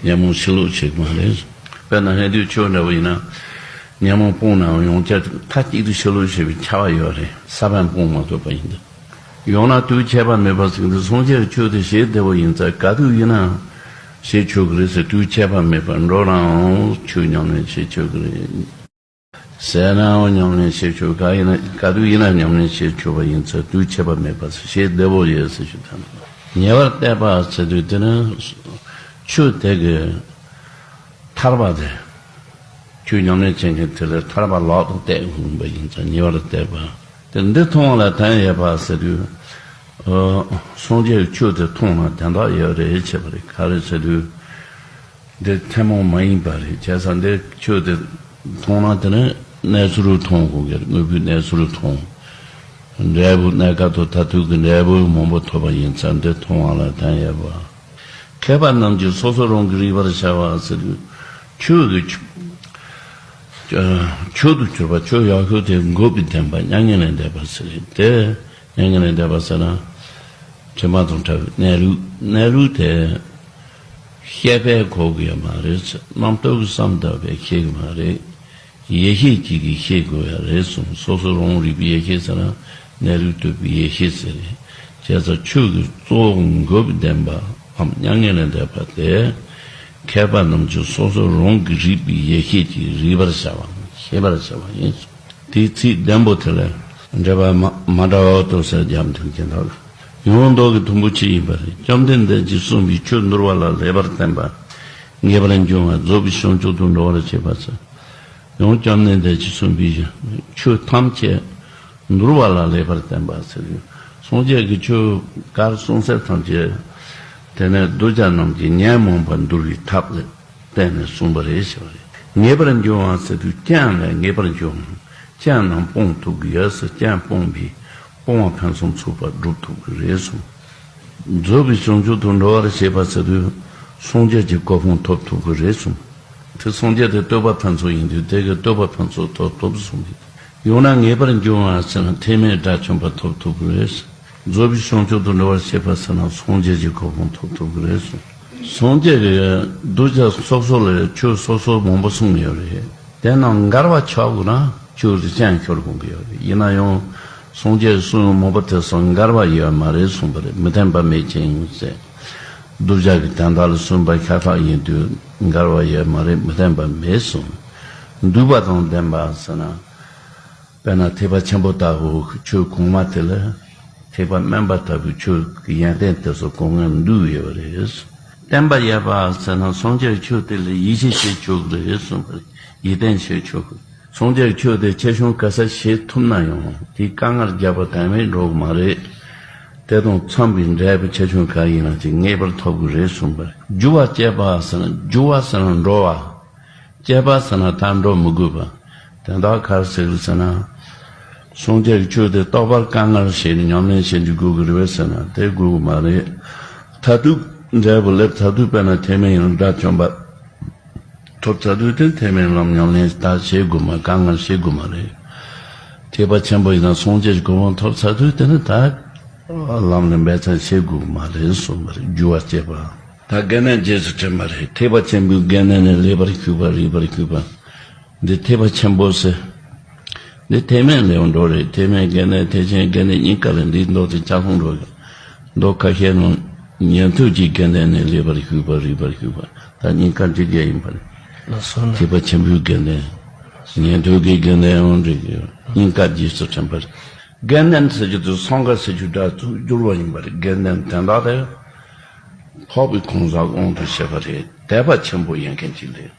ཉོན་མོངས་ཕྱིར་ལོག་བྱེད་ཀྱི་མ་རེད། དཔེར་ན་ཧིན་དུའི་ཆོས་འདྲ་བོ་ཡིན་ན་ཉོན་མོངས་སྤོང་ནའང་ཡང་བསྐྱར་མཐའ་གཅིག་ཏུ་ཕྱིར་ལོག་བྱེད་པའི་ཁྱབ་པ་ཡོད་རེད། ས་བོན་སྤོང་མ་ཐུབ་པ་ཡིན་ན། ཡང་ན་དུས་ཆད་པ་མེད་པ་ཟེར་གྱི་འདུག་སངས་རྒྱས་ཀྱི་ཆོས་དེ་ཞེ་བདེ་བོ་ཡིན་ཙང་ག་དུས་ཡིན་ན་བྱེད་ཆོག་གི་རེད་ཟེར། དུས་ཆད་པ་མེད་པར་འགྲོ་རུང་ཆོས་ཉམས་ལེན་བྱེད་ཆོག་གི་རེད། ཟས་ནའང་ཉམས་ལེན་བྱེད་ཆོག་ག་ཡིན་ན་ག་དུས་ཡིན་ན་ཉམས་ལེན་བྱེད་ཆོག་པ་ཡིན་ཙང་དུས་ཆད་པ་མེད་པ་ཞེ་བདེ་བོ་ཡོད་ཟེར་ཞུ་ཐལ། ཉེ་བར་གཏད་པ་ཟེར་དུས་དེ་ནི་ཆོས་དེ་གི་ཐར་པ་དེ། ཆོས་ཉམས་ལེན་བྱེད་མཁན་དེ་ལ་ཐར་པ་ལག་ཏུ་གཏད་འོང་པ་ཡིན་ཙང་ཉེ་བར་གཏད་པ། དེ་འདི་མཐོང་བ་ལ་དོན་ཡོད་པ་ཟེར་དུས། ཨོ། སངས་རྒྱས་ཀྱི་ཆོས་དེ་མཐོང་ན་དོན་དག་ཡོད་རེད་བྱས་པ་རེད། ག་རེ་ཟེར་དུས། འདི་ཐུན་མོང་མ་ཡིན་པ་རེད། བྱས་ཙང་འདི་ཆོས་དེ་མཐོང་ན་དེ་ནི་གནས་ཚུལ་མཐོང་དགོས་ཀྱི་རེད། དངོས་པོའི་གནས་ཚུལ་མཐོང་། འབྲས་བུ་གནས་སྐབས་དང་མཐར་ཐུག་གི་འབྲས་བུ་མང་པོ་ཐོབ་པ་ཡིན་ཙང་འདི་མཐོང་བ་ལ་དོན་ཡོད་པ། མཁས་པ་རྣམས་ཀྱིས་སོ་སོ་རང་གིས་རིག་པར་བྱ་བ་ཟེར་དུས། ཆོས་ཀྱི་ཆོས་དུ་གྱུར་པ། ཆོས་ཡག་ཤོས་དེ་འགོག་པའི་བདེན་པ་མྱ་ངན་ལས་འདས་པ་ཟེར་ཏེ། མྱ་ངན་ལས་འདས་པ་ཟེར་ན། དྲི་མ་དང་བྲལ་བའི་གནས་ལུགས། གནས་ལུགས་དེ་ཤེས་པས་གོ་གི་ཡོད་མ་རེད། རྣམ་རྟོག་གིས་བསམ་བཏང་བས་ཤེས་གི་མ་རེད། ཡེ་ཤེས་གཅིག་གིས་ཤེས་དགོས་ཡ་རེད་གསུངས། སོ་སོ་རང་རིག་པའི་ཡེ་ཤེས་ཟེར་ན་གནས་ལུགས་རྟོགས་པའི་ཡེ་ཤེས་ཟེར་རེད། བྱས་ཙང་ཆོས་ཀྱི་གཙོ་བོ་འགོག་པའི་བདེན་པའམ་མྱ་ངན་ལས་འདས་པ་དེ། མཁས་པ་རྣམས་ཀྱིས་སོ་སོ་རང་གི་རིག་པའི་ཡེ་ཤེས་ཀྱིས་རིག་པར་བྱ་བ། ཤེས་པར་བྱ་བ་ཡིན། དེའི་ཚིག་ལྡན་པོ་དེ་ལ་འགྲེལ་པ་མ་མ་འདྲ་བ་དུ་ཟེར་རྒྱབ་མཐུན་གྱི་འདུག། ཡང་མདོ་གི་དུམ་བུ་གཅིག་ཡིན་པ་རེད། བཅོམ་ལྡན་འདས་ཀྱིས་གསུངས་པའི་ཆོས་འདུལ་བ་ལ་ལེགས་པར་བརྟེན་པ། ངེས་པར་འབྱུང་བ། རྫོགས་པའི་བྱང་ཆུབ་ཏུ་འགྲོ་བར་བྱེད་པ་ཟེར། ཡང་བཅོམ་ལྡན་འདས་ཀྱིས་གསུངས་པའི་ཆོས་ཐམས་ཅད་འདུལ་བ་ལ་ལེགས་པར་བརྟེན་པ་ཟེར། སངས་རྒྱས་ཀྱི་ཆོས་གར་གསུངས་ཚད་ཐམས་ཅད་དེ་ནས་གདུལ་བྱ་རྣམས་ཀྱི་ཉོན་མོངས་པ་འདུལ་བའི་ཐབས་ལ་བརྟེན་ནས་གསུངས་པ་རེད་ཞེས་པ་རེད། ངེས་པར་འབྱུང་བ་ཟེར་དུས་རྐྱེན་ལས་ངེས་པར་འབྱུང་། རྐྱེན་རྣམས་སྤོང་ཐུབ་ཀྱི་ཡོད་ཟེར། རྐྱེན་སྤོང་བའི་སྤོང་བ་ཕུན་སུམ་ཚོགས་པ་སྒྲུབ་ཐུབ་ཀྱི་རེད་གསུངས། རྫོགས་པའི་བྱང་ཆུབ་ཏུ་འགྲོ་བར་བྱེད་པ་ཟེར་དུས་སངས་རྒྱས་ཀྱི་གོ་འཕང་ཐོབ་ཐུབ་ཀྱི་རེད་གསུངས། དེ་སངས་རྒྱས་དེ་བསྟོད་པ་ཕུན་ཚོགས་ཡིན་དུས་དེ་གི་བསྟོད་པ་ཕུན་ཚོགས་ཐོབ་ཐུབ་གསུངས་ཏེ། ཡང་ན་ངེས་པར་འབྱུང་བ་ཟེར་ན་ཐེག་དམན་དགྲ་བཅོམ་པ་ཐོབ་ཐུབ་ཀྱི་རེད། རྫོགས་པའི་བྱང་ཆུབ་ཏུ་འགྲོ་བར་བྱེད་པ་ཟེར་ན་སངས་རྒྱས་ཀྱི་གོ་འཕང་ཐོབ་ཐུབ་ཀྱི་རེད་གསུངས། སངས་རྒྱས་ཀྱིས་གདུལ་བྱ་སོ་སོ་ལ་ཆོས་སོ་སོ་མང་པོ་གསུངས་ཡོད་རེད། དེ་རྣམས་འགལ་བ་ཆགས་དགོས་ན་ཆོས་དེ་ཅན་ཤོར་དགོས་ཀྱི་ཡོད་རེད། ཡིན་ན་ཡང་སངས་རྒྱས་ཀྱི་གསུང་མང་པོ་དེ་ཚོ་འགལ་བ་ཡོད་མ་རེད་གསུངས་པ་རེད། མི་མཐུན་པ་མེད་ཅིང་ཟེར། གདུལ་བྱ་གི་དོན་དག་ལ་གསུངས་པ་ཤ་སྟག་ཡིན་དུས་འགལ་བ་ཡོད་མ་རེད། མི་མཐུན་པ་མེད་གསུངས། འདུས་པ་དང་ལྡན་པ་ཟེར་ན། དཔེར་ན་ཐེག་པ་ཆེན་པོ་ལྟ་བུ་ཆོས་གོང་མ་དེ་ལ་ཐེག་པ་དམན་པ་ལྟ་བུའི་ཆོས་ཀྱི་ཡོན་ཏན་དེ་ཚོ་གང་གང་འདུས་ཡོད་པ་རེད། བརྟེན་པ་ཡོད་པ་ཟེར་ན་སངས་རྒྱས་ཀྱི་ཆོས་དེ་ལ་ཡིད་ཆེས་བྱེད་ཆོག་གི་རེད་གསུངས་པ་རེད། ཡིད་བརྟན་བྱེད་ཆོག་གི། སངས་རྒྱས་ཀྱི་ཆོས་དེ་ཆེ་ཆུང་ག་ཚད་བྱེད་ཐུབ་ན་ཡང་དེའི་དཀའ་ངལ་རྒྱག་པ་དོན་མེད་འགྲོ་གི་མ་རེད། དེ་དང་འཚམས་པའི་འབྲས་བུ་ཆེ་ཆུང་ག་ཡིན་ན་ཅིག་ངེས་པར་ཐོབ་གི་རེད་གསུངས་པ་རེད། རྒྱུ་བ་སྐྱེད་པ་ཟེར་ན་རྒྱུ་བ་ཟེར་ན་འགྲོ་བ། སྐྱེད་པ་ཟེར་ན་ད་འགྲོ་མི་དགོས་པ། དོན་དག་ག་རེ་ཟེར་གི་ཟེར་ན། སངས་རྒྱས་ཀྱི་ཆོས་དེ་རྟག་པར་དཀའ་ངལ་བྱས་ནས་ཉམས་ལེན་བྱེད་འདི་དགོས་ཀྱི་རེད་པས་ཟེར་ན་དེ་དགོས་ཀྱི་མ་རེད། མཐར་ཐུག་འབྲས་བུ་སླེབས། མཐར་ཐུག་དཔེར་ན་ཐེག་དམན་ཡིན་ན་དགྲ་བཅོམ་པ་ཐོབ་ཚར་དུས་དེ་ཐེག་དམན་ལམ་ཉམས་ལེན་ད་བྱེད་དགོས་མ། དཀའ་ངལ་བྱེད་དགོས་མ་རེད། ཐེག་པ་ཆེན་པོ་ཡིན་ན་སངས་རྒྱས་ཀྱི་གོ་འཕང་ཐོབ་ཚར་དུས་དེ་ནི་ད་ལམ་ལ་འབད་བརྩོན་བྱེད་དགོས་མ་རེད་གསུངས་པ་རེད། རྒྱུ་བ་སྐྱེད་པ། ད་དགེ་འདུན་རྗེས་སུ་དྲན་པ་རེད། ཐེག་པ་ཆེན་པོའི་དགེ་འདུན་ནི་ལེགས་པར་ཞུགས་པ་རིགས་པར་ཞུགས་པ། འདི་ཐེག་པ་ཆེན་པོ་ཟེར། འདི་ཐེག་དམན་ལེའུ་འགྲོ་རེད། ཐེག་དམན་དགེ་འདུན་ཐེག་ཆེན་དགེ་འདུན་གཉིས་ཀ་ལ་འདིའི་མདོ་དེ་ཆ་ཚང་འགྲོ་གི། མདོ་ཁ་ཤས་ནང་ཉན་ཐོས་ཀྱི་དགེ་འདུན་ནི་ལེགས་པར་ཞུགས་པ་རིགས་པར་ཞུགས་པ། ད་གཉིས་ཀ་འགྲིག་གི་ཡིན་པ་རེད། ལགས་སོ་ལགས། ཐེག་པ་ཆེན་པོའི་དགེ་འདུན། ཉན་ཐོས་ཀྱི་དགེ་འདུན་ཡང་འགྲིག་གི་ཡོད། གཉིས་ཀ་རྗེས་སུ་དྲན་པ་རེད། དགེ་འདུན་ཟེར་རྒྱུ་དེ་སངས་རྒྱས་ཟེར་རྒྱུ་འདྲ་ཚུར་བསྒྱུར་བ་ཡིན་པ་རེད། དགེ་འདུན་དོན་དག་དེ་འཕགས་པའི་གང་ཟག་དབང་དུ་བྱས་པ་རེད། དད་པ་ཆེན་པོ་ཡིན་མཁན་ཅིག་རེད།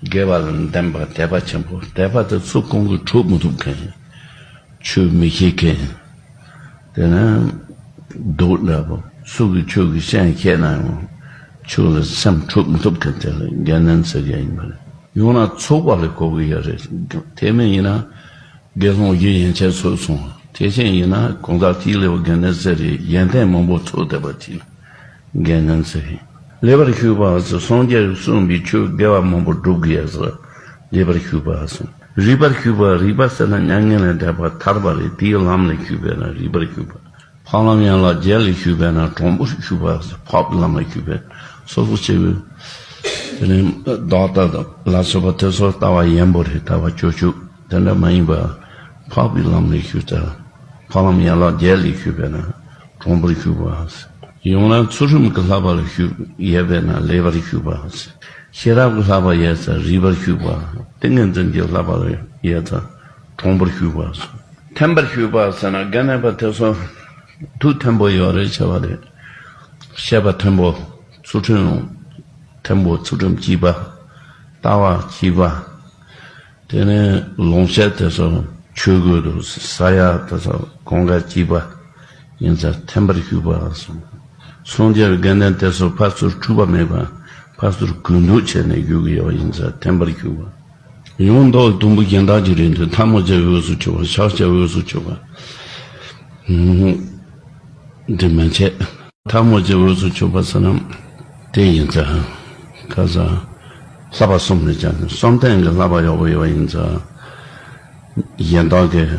དགེ་བ་ལ་ལྡན་པ་དད་པ་ཆེན་པོ། དད་པ་དེ་ཚུར་གང་གིས་འཕྲོག་མི་ཐུབ་མཁན། ཆོས་མི་ཤེས་མཁན། དེ་ནས་སྡུག་འདྲ་པོ། སུ་གིས་ཆོས་ཀྱི་སྤྱན་བཤད་ན་ཡང་ཆོས་ལ་སེམས་འཁྲུག་མི་ཐུབ་མཁན་དེ་ལ་དགེ་འདུན་ཟེར་གྱི་ཡིན་པ་རེད། ཡང་ན་ཚོགས་པ་ལ་གོ་གི་ཡོད་རེད། ཐེག་དམན་ཡིན་ན་དགེ་སློང་བཞི་ཡན་ཆད་ཚོགས་སོང་། ཐེག་ཆེན་ཡིན་ན་གང་ཟག་གཅིག་ལ་དགེ་འདུན་ཟེར་རེད། ཡོན་ཏན་མང་པོ་ཚོགས་བསྡད་པ་ཅིག་ལ། དགེ་འདུན་ཟེར། ལེགས་པར་ཞུགས་པ་ཟེར། སངས་རྒྱས་ཀྱིས་གསུངས་པའི་ཆོས་དགེ་བ་མང་པོ་བསྒྲུབ་དགོས་ཡ་ཟེར། ལེགས་པར་ཞུགས་པ་ཟེར། རིགས་པར་ཞུགས་པ། རིགས་པ་ཟེར་ན་མྱ་ངན་ལས་འདས་པ་ཐར་པ་རེད། དེའི་ལམ་ལ་ཞུགས་པས་ན་རིགས་པར་ཞུགས་པ། འཕགས་ལམ་ཡན་ལག་བརྒྱད་ལ་ཞུགས་པས་ན་དྲང་པོར་ཞུགས་པ་ཟེར། འཕགས་པའི་ལམ་ལ་ཞུགས་པས་སོ་སོ་ཆེ་བའི། དེ་ནས་བདག་ལྟ་ལ་སོགས་པ་དེ་ཚོ་ལྟ་བ་ཡན་པོ་རེད། ལྟ་བ་སྐྱོ་ཤུགས་དེ་འདྲ་མ་ཡིན་པ། འཕགས་པའི་ལམ་ལ་ཞུགས་ཙང་། འཕགས་ལམ་ཡན་ལག་བརྒྱད་ལ་ཞུགས་པས་ན་དྲང་པོར་ཞུགས་པ། ཡང་ན་ཚུལ་ཁྲིམས་ཀྱི་བསླབ་པ་ལ་ཞུགས་ཡོད་པས་ན་ལེགས་པར་ཞུགས་པ། ཤེས་རབ་ཀྱི་བསླབ་པ་ཡོད་ཙང་རིགས་པར་ཞུགས་པ། ཏིང་ངེ་འཛིན་གྱི་བསླབ་པ་ལ་ཡོད་ཙང་དྲང་པོར་ཞུགས་པ། མཐུན་པར་ཞུགས་པ་ཟེར་ན་དགེ་འདུན་པ་དེ་ཚོ་ཐུགས་མཐུན་པོ་ཡོད་རེད་བྱ་བ་རེད། བཤད་པ་མཐུན་པོ། ཚུལ་ཁྲིམས་མཐུན་པོ། ཚུལ་ཁྲིམས་གཅིག་པ། ལྟ་བ་གཅིག་པ། དེ་ནས་ལོངས་སྤྱོད་དེ་ཚོ་ཆོས་གོས་དང་ཟ་ཡ་དེ་ཚོ་གང་ག་གཅིག་པ་ཡིན་ཙང་མཐུན་པར་ཞུགས་པ་གསུངས། སངས་རྒྱས་པའི་དགེ་འདུན་དེ་ཚོ་ཕར་ཚུར་འཁྲུག་པ་མེད་པར་ཕར་ཚུར་གུས་འདུད་བྱས་ནས་བཞུགས་ཀྱི་ཡོད་པ་ཡིན་ཙང་མཐུན་པར་ཞུགས་པ། ཡང་མདོ་དུམ་བུ་གཞན་དག་ཅིག་རེད་འདུག། ཐལ་མོ་སྦྱར་བའི་དབུས་སུ་ཆུག་པ། ཕྱག་བྱ་བའི་དབུས་སུ་ཆུག་པ། འདི་མན་ཆད། ཐལ་མོ་སྦྱར་བའི་དབུས་སུ་ཆུག་པ་ཟེར་ན། དེ་ཡིན་ཙང་། ཁ་སང་། བསླབ་པ་གསུམ་ནས་ཀྱང་བསམ་གཏན་གྱི་བསླབ་པ་ཡག་པོ་ཡོད་པ་ཡིན་ཙང་། གཞན་དག་གིས་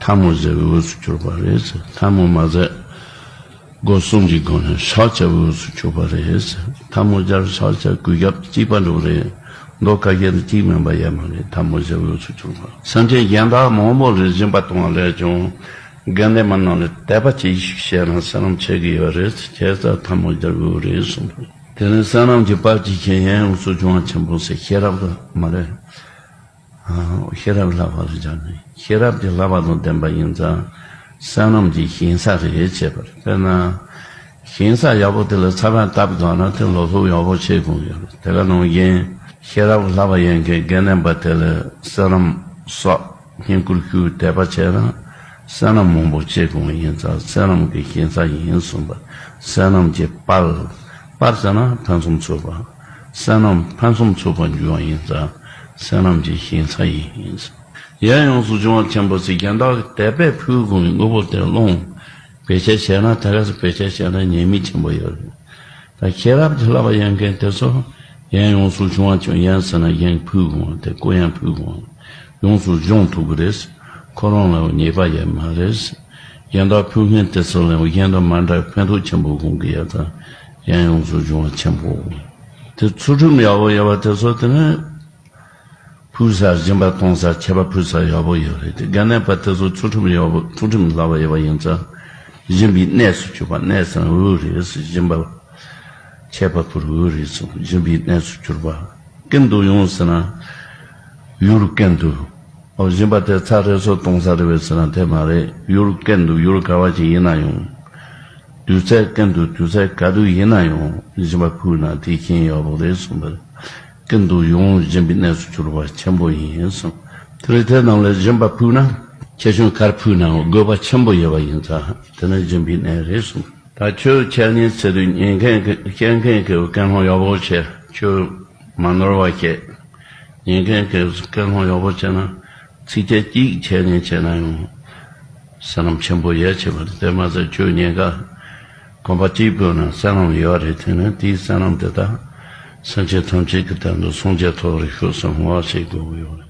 ཐལ་མོ་སྦྱར་བའི་དབུས་སུ་གྱུར་པ་རེད་ཟེར། ཐལ་མོ་མ་སྦྱར། སྒོ་གསུམ་གྱི་སྒོ་ནས་ཕྱག་བྱ་བའི་དབུས་སུ་གྱུར་པ་རེད་ཟེར། ཐལ་མོ་སྦྱར་ཕྱག་བྱ་གུས་ཞབས་གཅིག་པ་འགྲོ་རེད། མདོ་ཁ་ཤས་ནི་གཅིག་མིན་པ་ཡོད་མ་རེད། ཐལ་མོ་སྦྱར་བའི་དབུས་སུ་གྱུར་པ། སེམས་ཅན་གཞན་དག་མང་པོ་ལ་སྦྱིན་པ་གཏོང་བ་ལས་ཀྱང་། དགེ་འདུན་མ་རྣམས་ལ་དད་པ་ཅིག་བྱས་ན་བསོད་ནམས་ཆེ་གི་ཡོད་རེད། བྱས་ཙང་ཐལ་མོ་སྦྱར་དགོས་རེད་གསུངས། དེ་ནས་བསོད་ནམས་ཀྱི་དཔལ་གྱི་ཞིང་ཡོན་ཡོངས་སུ་འབྱུང་བ་ཆེན་པོ་ཟེར། ཤེས་རབ་ཏུ་མ་རེད། ཤེས་རབ་བསླབ་པ་ལ་སྦྱར་ནས། ཤེས་རབ་ཀྱི་བསླབ་པ་དང་ལྡན་པ་ཡིན་ཙང་བསོད་ནམས་ཀྱི་ཞིང་ས་རེད་བྱས་པ་རེད། དཔེར་ན། ཞིང་ས་ཡག་པོ་དེ་ལ་ཚ་བ་བཏབ་དགོས་ན་དེ་ལོ་ཐོག་ཡག་པོ་བྱེད་དགོས་ཡོད་རེད། དེ་ག་ནང་བཞིན་ཤེས་རབ་བསླབ་པ་ཡོད་མཁན་དགེ་འདུན་པ་དེ་ལ་བསོད་ནམས་གསོག་བསྙེན་བཀུར་ཞུ་དད་པ་བྱས་ན་བསོད་ནམས་མང་པོ་བྱེད་དགོས་ཡིན་ཙང་བསོད་ནམས་ཀྱི་ཞིང་ས་ཡིན་གསུངས་པ། བསོད་ནམས་ཀྱི་དཔལ། དཔལ་ཟེར་ན་ཕུན་སུམ་ཚོགས་པ། བསོད་ནམས་ཕུན་སུམ་ཚོགས་པ་འབྱུང་བ་ཡིན་ཙང་བསོད་ནམས་ཀྱི་ཞིང་ས་ཡིན། ཡོན་ཡོངས་སུ་འབྱུང་བ་ཆེན་པོ་ཟེར། གཞན་དག་གིས་དད་པས་ཕུལ་དགོས་པའི་དངོས་པོ་དེ་སློང་། བེད་སྤྱོད་བྱས་ན་ད་ག་སེ་བེད་སྤྱོད་བྱས་ན་ཉེས་དམིགས་ཆེན་པོ་ཡོད་རེད། ད་ཤེས་རབ་ཀྱི་བསླབ་པ་ཡོད་མཁན་དེ་ཚོ་ཡོན་ཡོངས་སུ་འབྱུང་བ་ཆེན། ཡོན་ཟེར་ན་གཞན་ཕུལ་དགོས་པ་དེ་སྐུ་ཡོན་ཕུལ་དགོས་པ། ཡོངས་སུ་སྦྱོང་ཐུབ་ཀྱི་རེད། ཁོ་རང་ལ་ཉེས་པ་ཡང་མ་རེད། གཞན་དག་ཕུལ་མཁན་དེ་ཚོ་ལ་གཞན་དང་མ་འདྲ་བའི་ཕན་ཐོགས་ཆེན་པོ་འོང་གི་ཡོད་ཙང་ཡོན་ཡོངས་སུ་འབྱུང་བ་ཆེན་པོ། དེ་ཚུལ་ཁྲིམས་ཡག་པོ་ཡོད་པ་དེ་ཚོ་དེ་ནི། ཕུལ་ས་སྦྱིན་པ་གཏོང་ས་མཆོད་པ་ཕུལ་ས་ཡག་པོ་ཡོད་རེད་དེ། དགེ་འདུན་པ་དེ་ཚོ་ཚུལ་ཁྲིམས་ཡག་པོ་ཚུལ་ཁྲིམས་བསླབ་པ་ཡོད་པ་ཡིན་ཙང་སྦྱིན་པའི་གནས་སུ་གྱུར་པ། གནས་ཟེར་ན་འོས་རེད། སྦྱིན་པ་མཆོད་པ་ཕུལ་འོས་རེད་གསུངས། སྦྱིན་པའི་གནས་སུ་གྱུར་པ། ཀུན་ཏུ་ཡོངས་ཟེར་ན་ཡུལ་ཀུན་ཏུ། ཨོ་སྦྱིན་པ་དེ་ཚར་རེ་སོ་གཏོང་ས་རེད་པས་ཟེར་ན་དེ་མ་རེད། ཡུལ་ཀུན་ཏུ་ཡུལ་ག་བ་ཅིག་ཡིན་ན་ཡང་། དུས་ཚོད་ཀུན་ཏུ་དུས་ཚོད་ག་དུས་ཡིན་ན་ཡང་སྦྱིན་པ་ཕུལ་ན་དེ་ཤིན་ཡག་པོ་རེད་གསུངས་པ་རེད། ཀུན་ཏུ་ཡོངས་སྦྱིན་པའི་གནས་སུ་གྱུར་པ་ཆེན་པོ་ཡིན་གསུངས། དེ་རིང་དེ་ནང་ལ་སྦྱིན་པ་ཕུལ་ན་ཆེ་ཆུང་གར་ཕུལ་ནའང་དགོས་པ་ཆེན་པོ་ཡོད་པ་ཡིན་ཙང་དེ་ནི་སྦྱིན་པའི་གནས་རེད་གསུངས། ད་ཆོས་འཆད་ཉན་བྱེད་དུས་ཉན་མཁན་གྱི་བཤད་མཁན་གྱི་ཀུན་སློང་ཡག་པོ་བྱེད། ཆོས་མ་ནོར་བ་བཤད། ཉན་མཁན་གྱི་ཀུན་སློང་ཡག་པོ་བྱས་ན་ཚིགས་བཅད་གཅིག་འཆད་ཉན་བྱས་ན་ཡང་བསོད་ནམས་ཆེན་པོ་ཡོད་བྱེད་པ་རེད། དེ་མ་ཟད་ཆོས་ཉན་ཁ་གོམ་པ་གཅིག་སྤོས་ན་བསོད་ནམས་ཡོད་རེད། དེ་ནི་དེའི་བསོད་ནམས་དེ་དག་སེམས་ཅན་ཐམས་ཅད་ཀྱི་དོན་དུ་སངས་རྒྱས་ཐོབ་པར་ཤོག་ཟེར་བསྔོ་བ་བྱེད་དགོས་ཀྱི་ཡོད་རེད།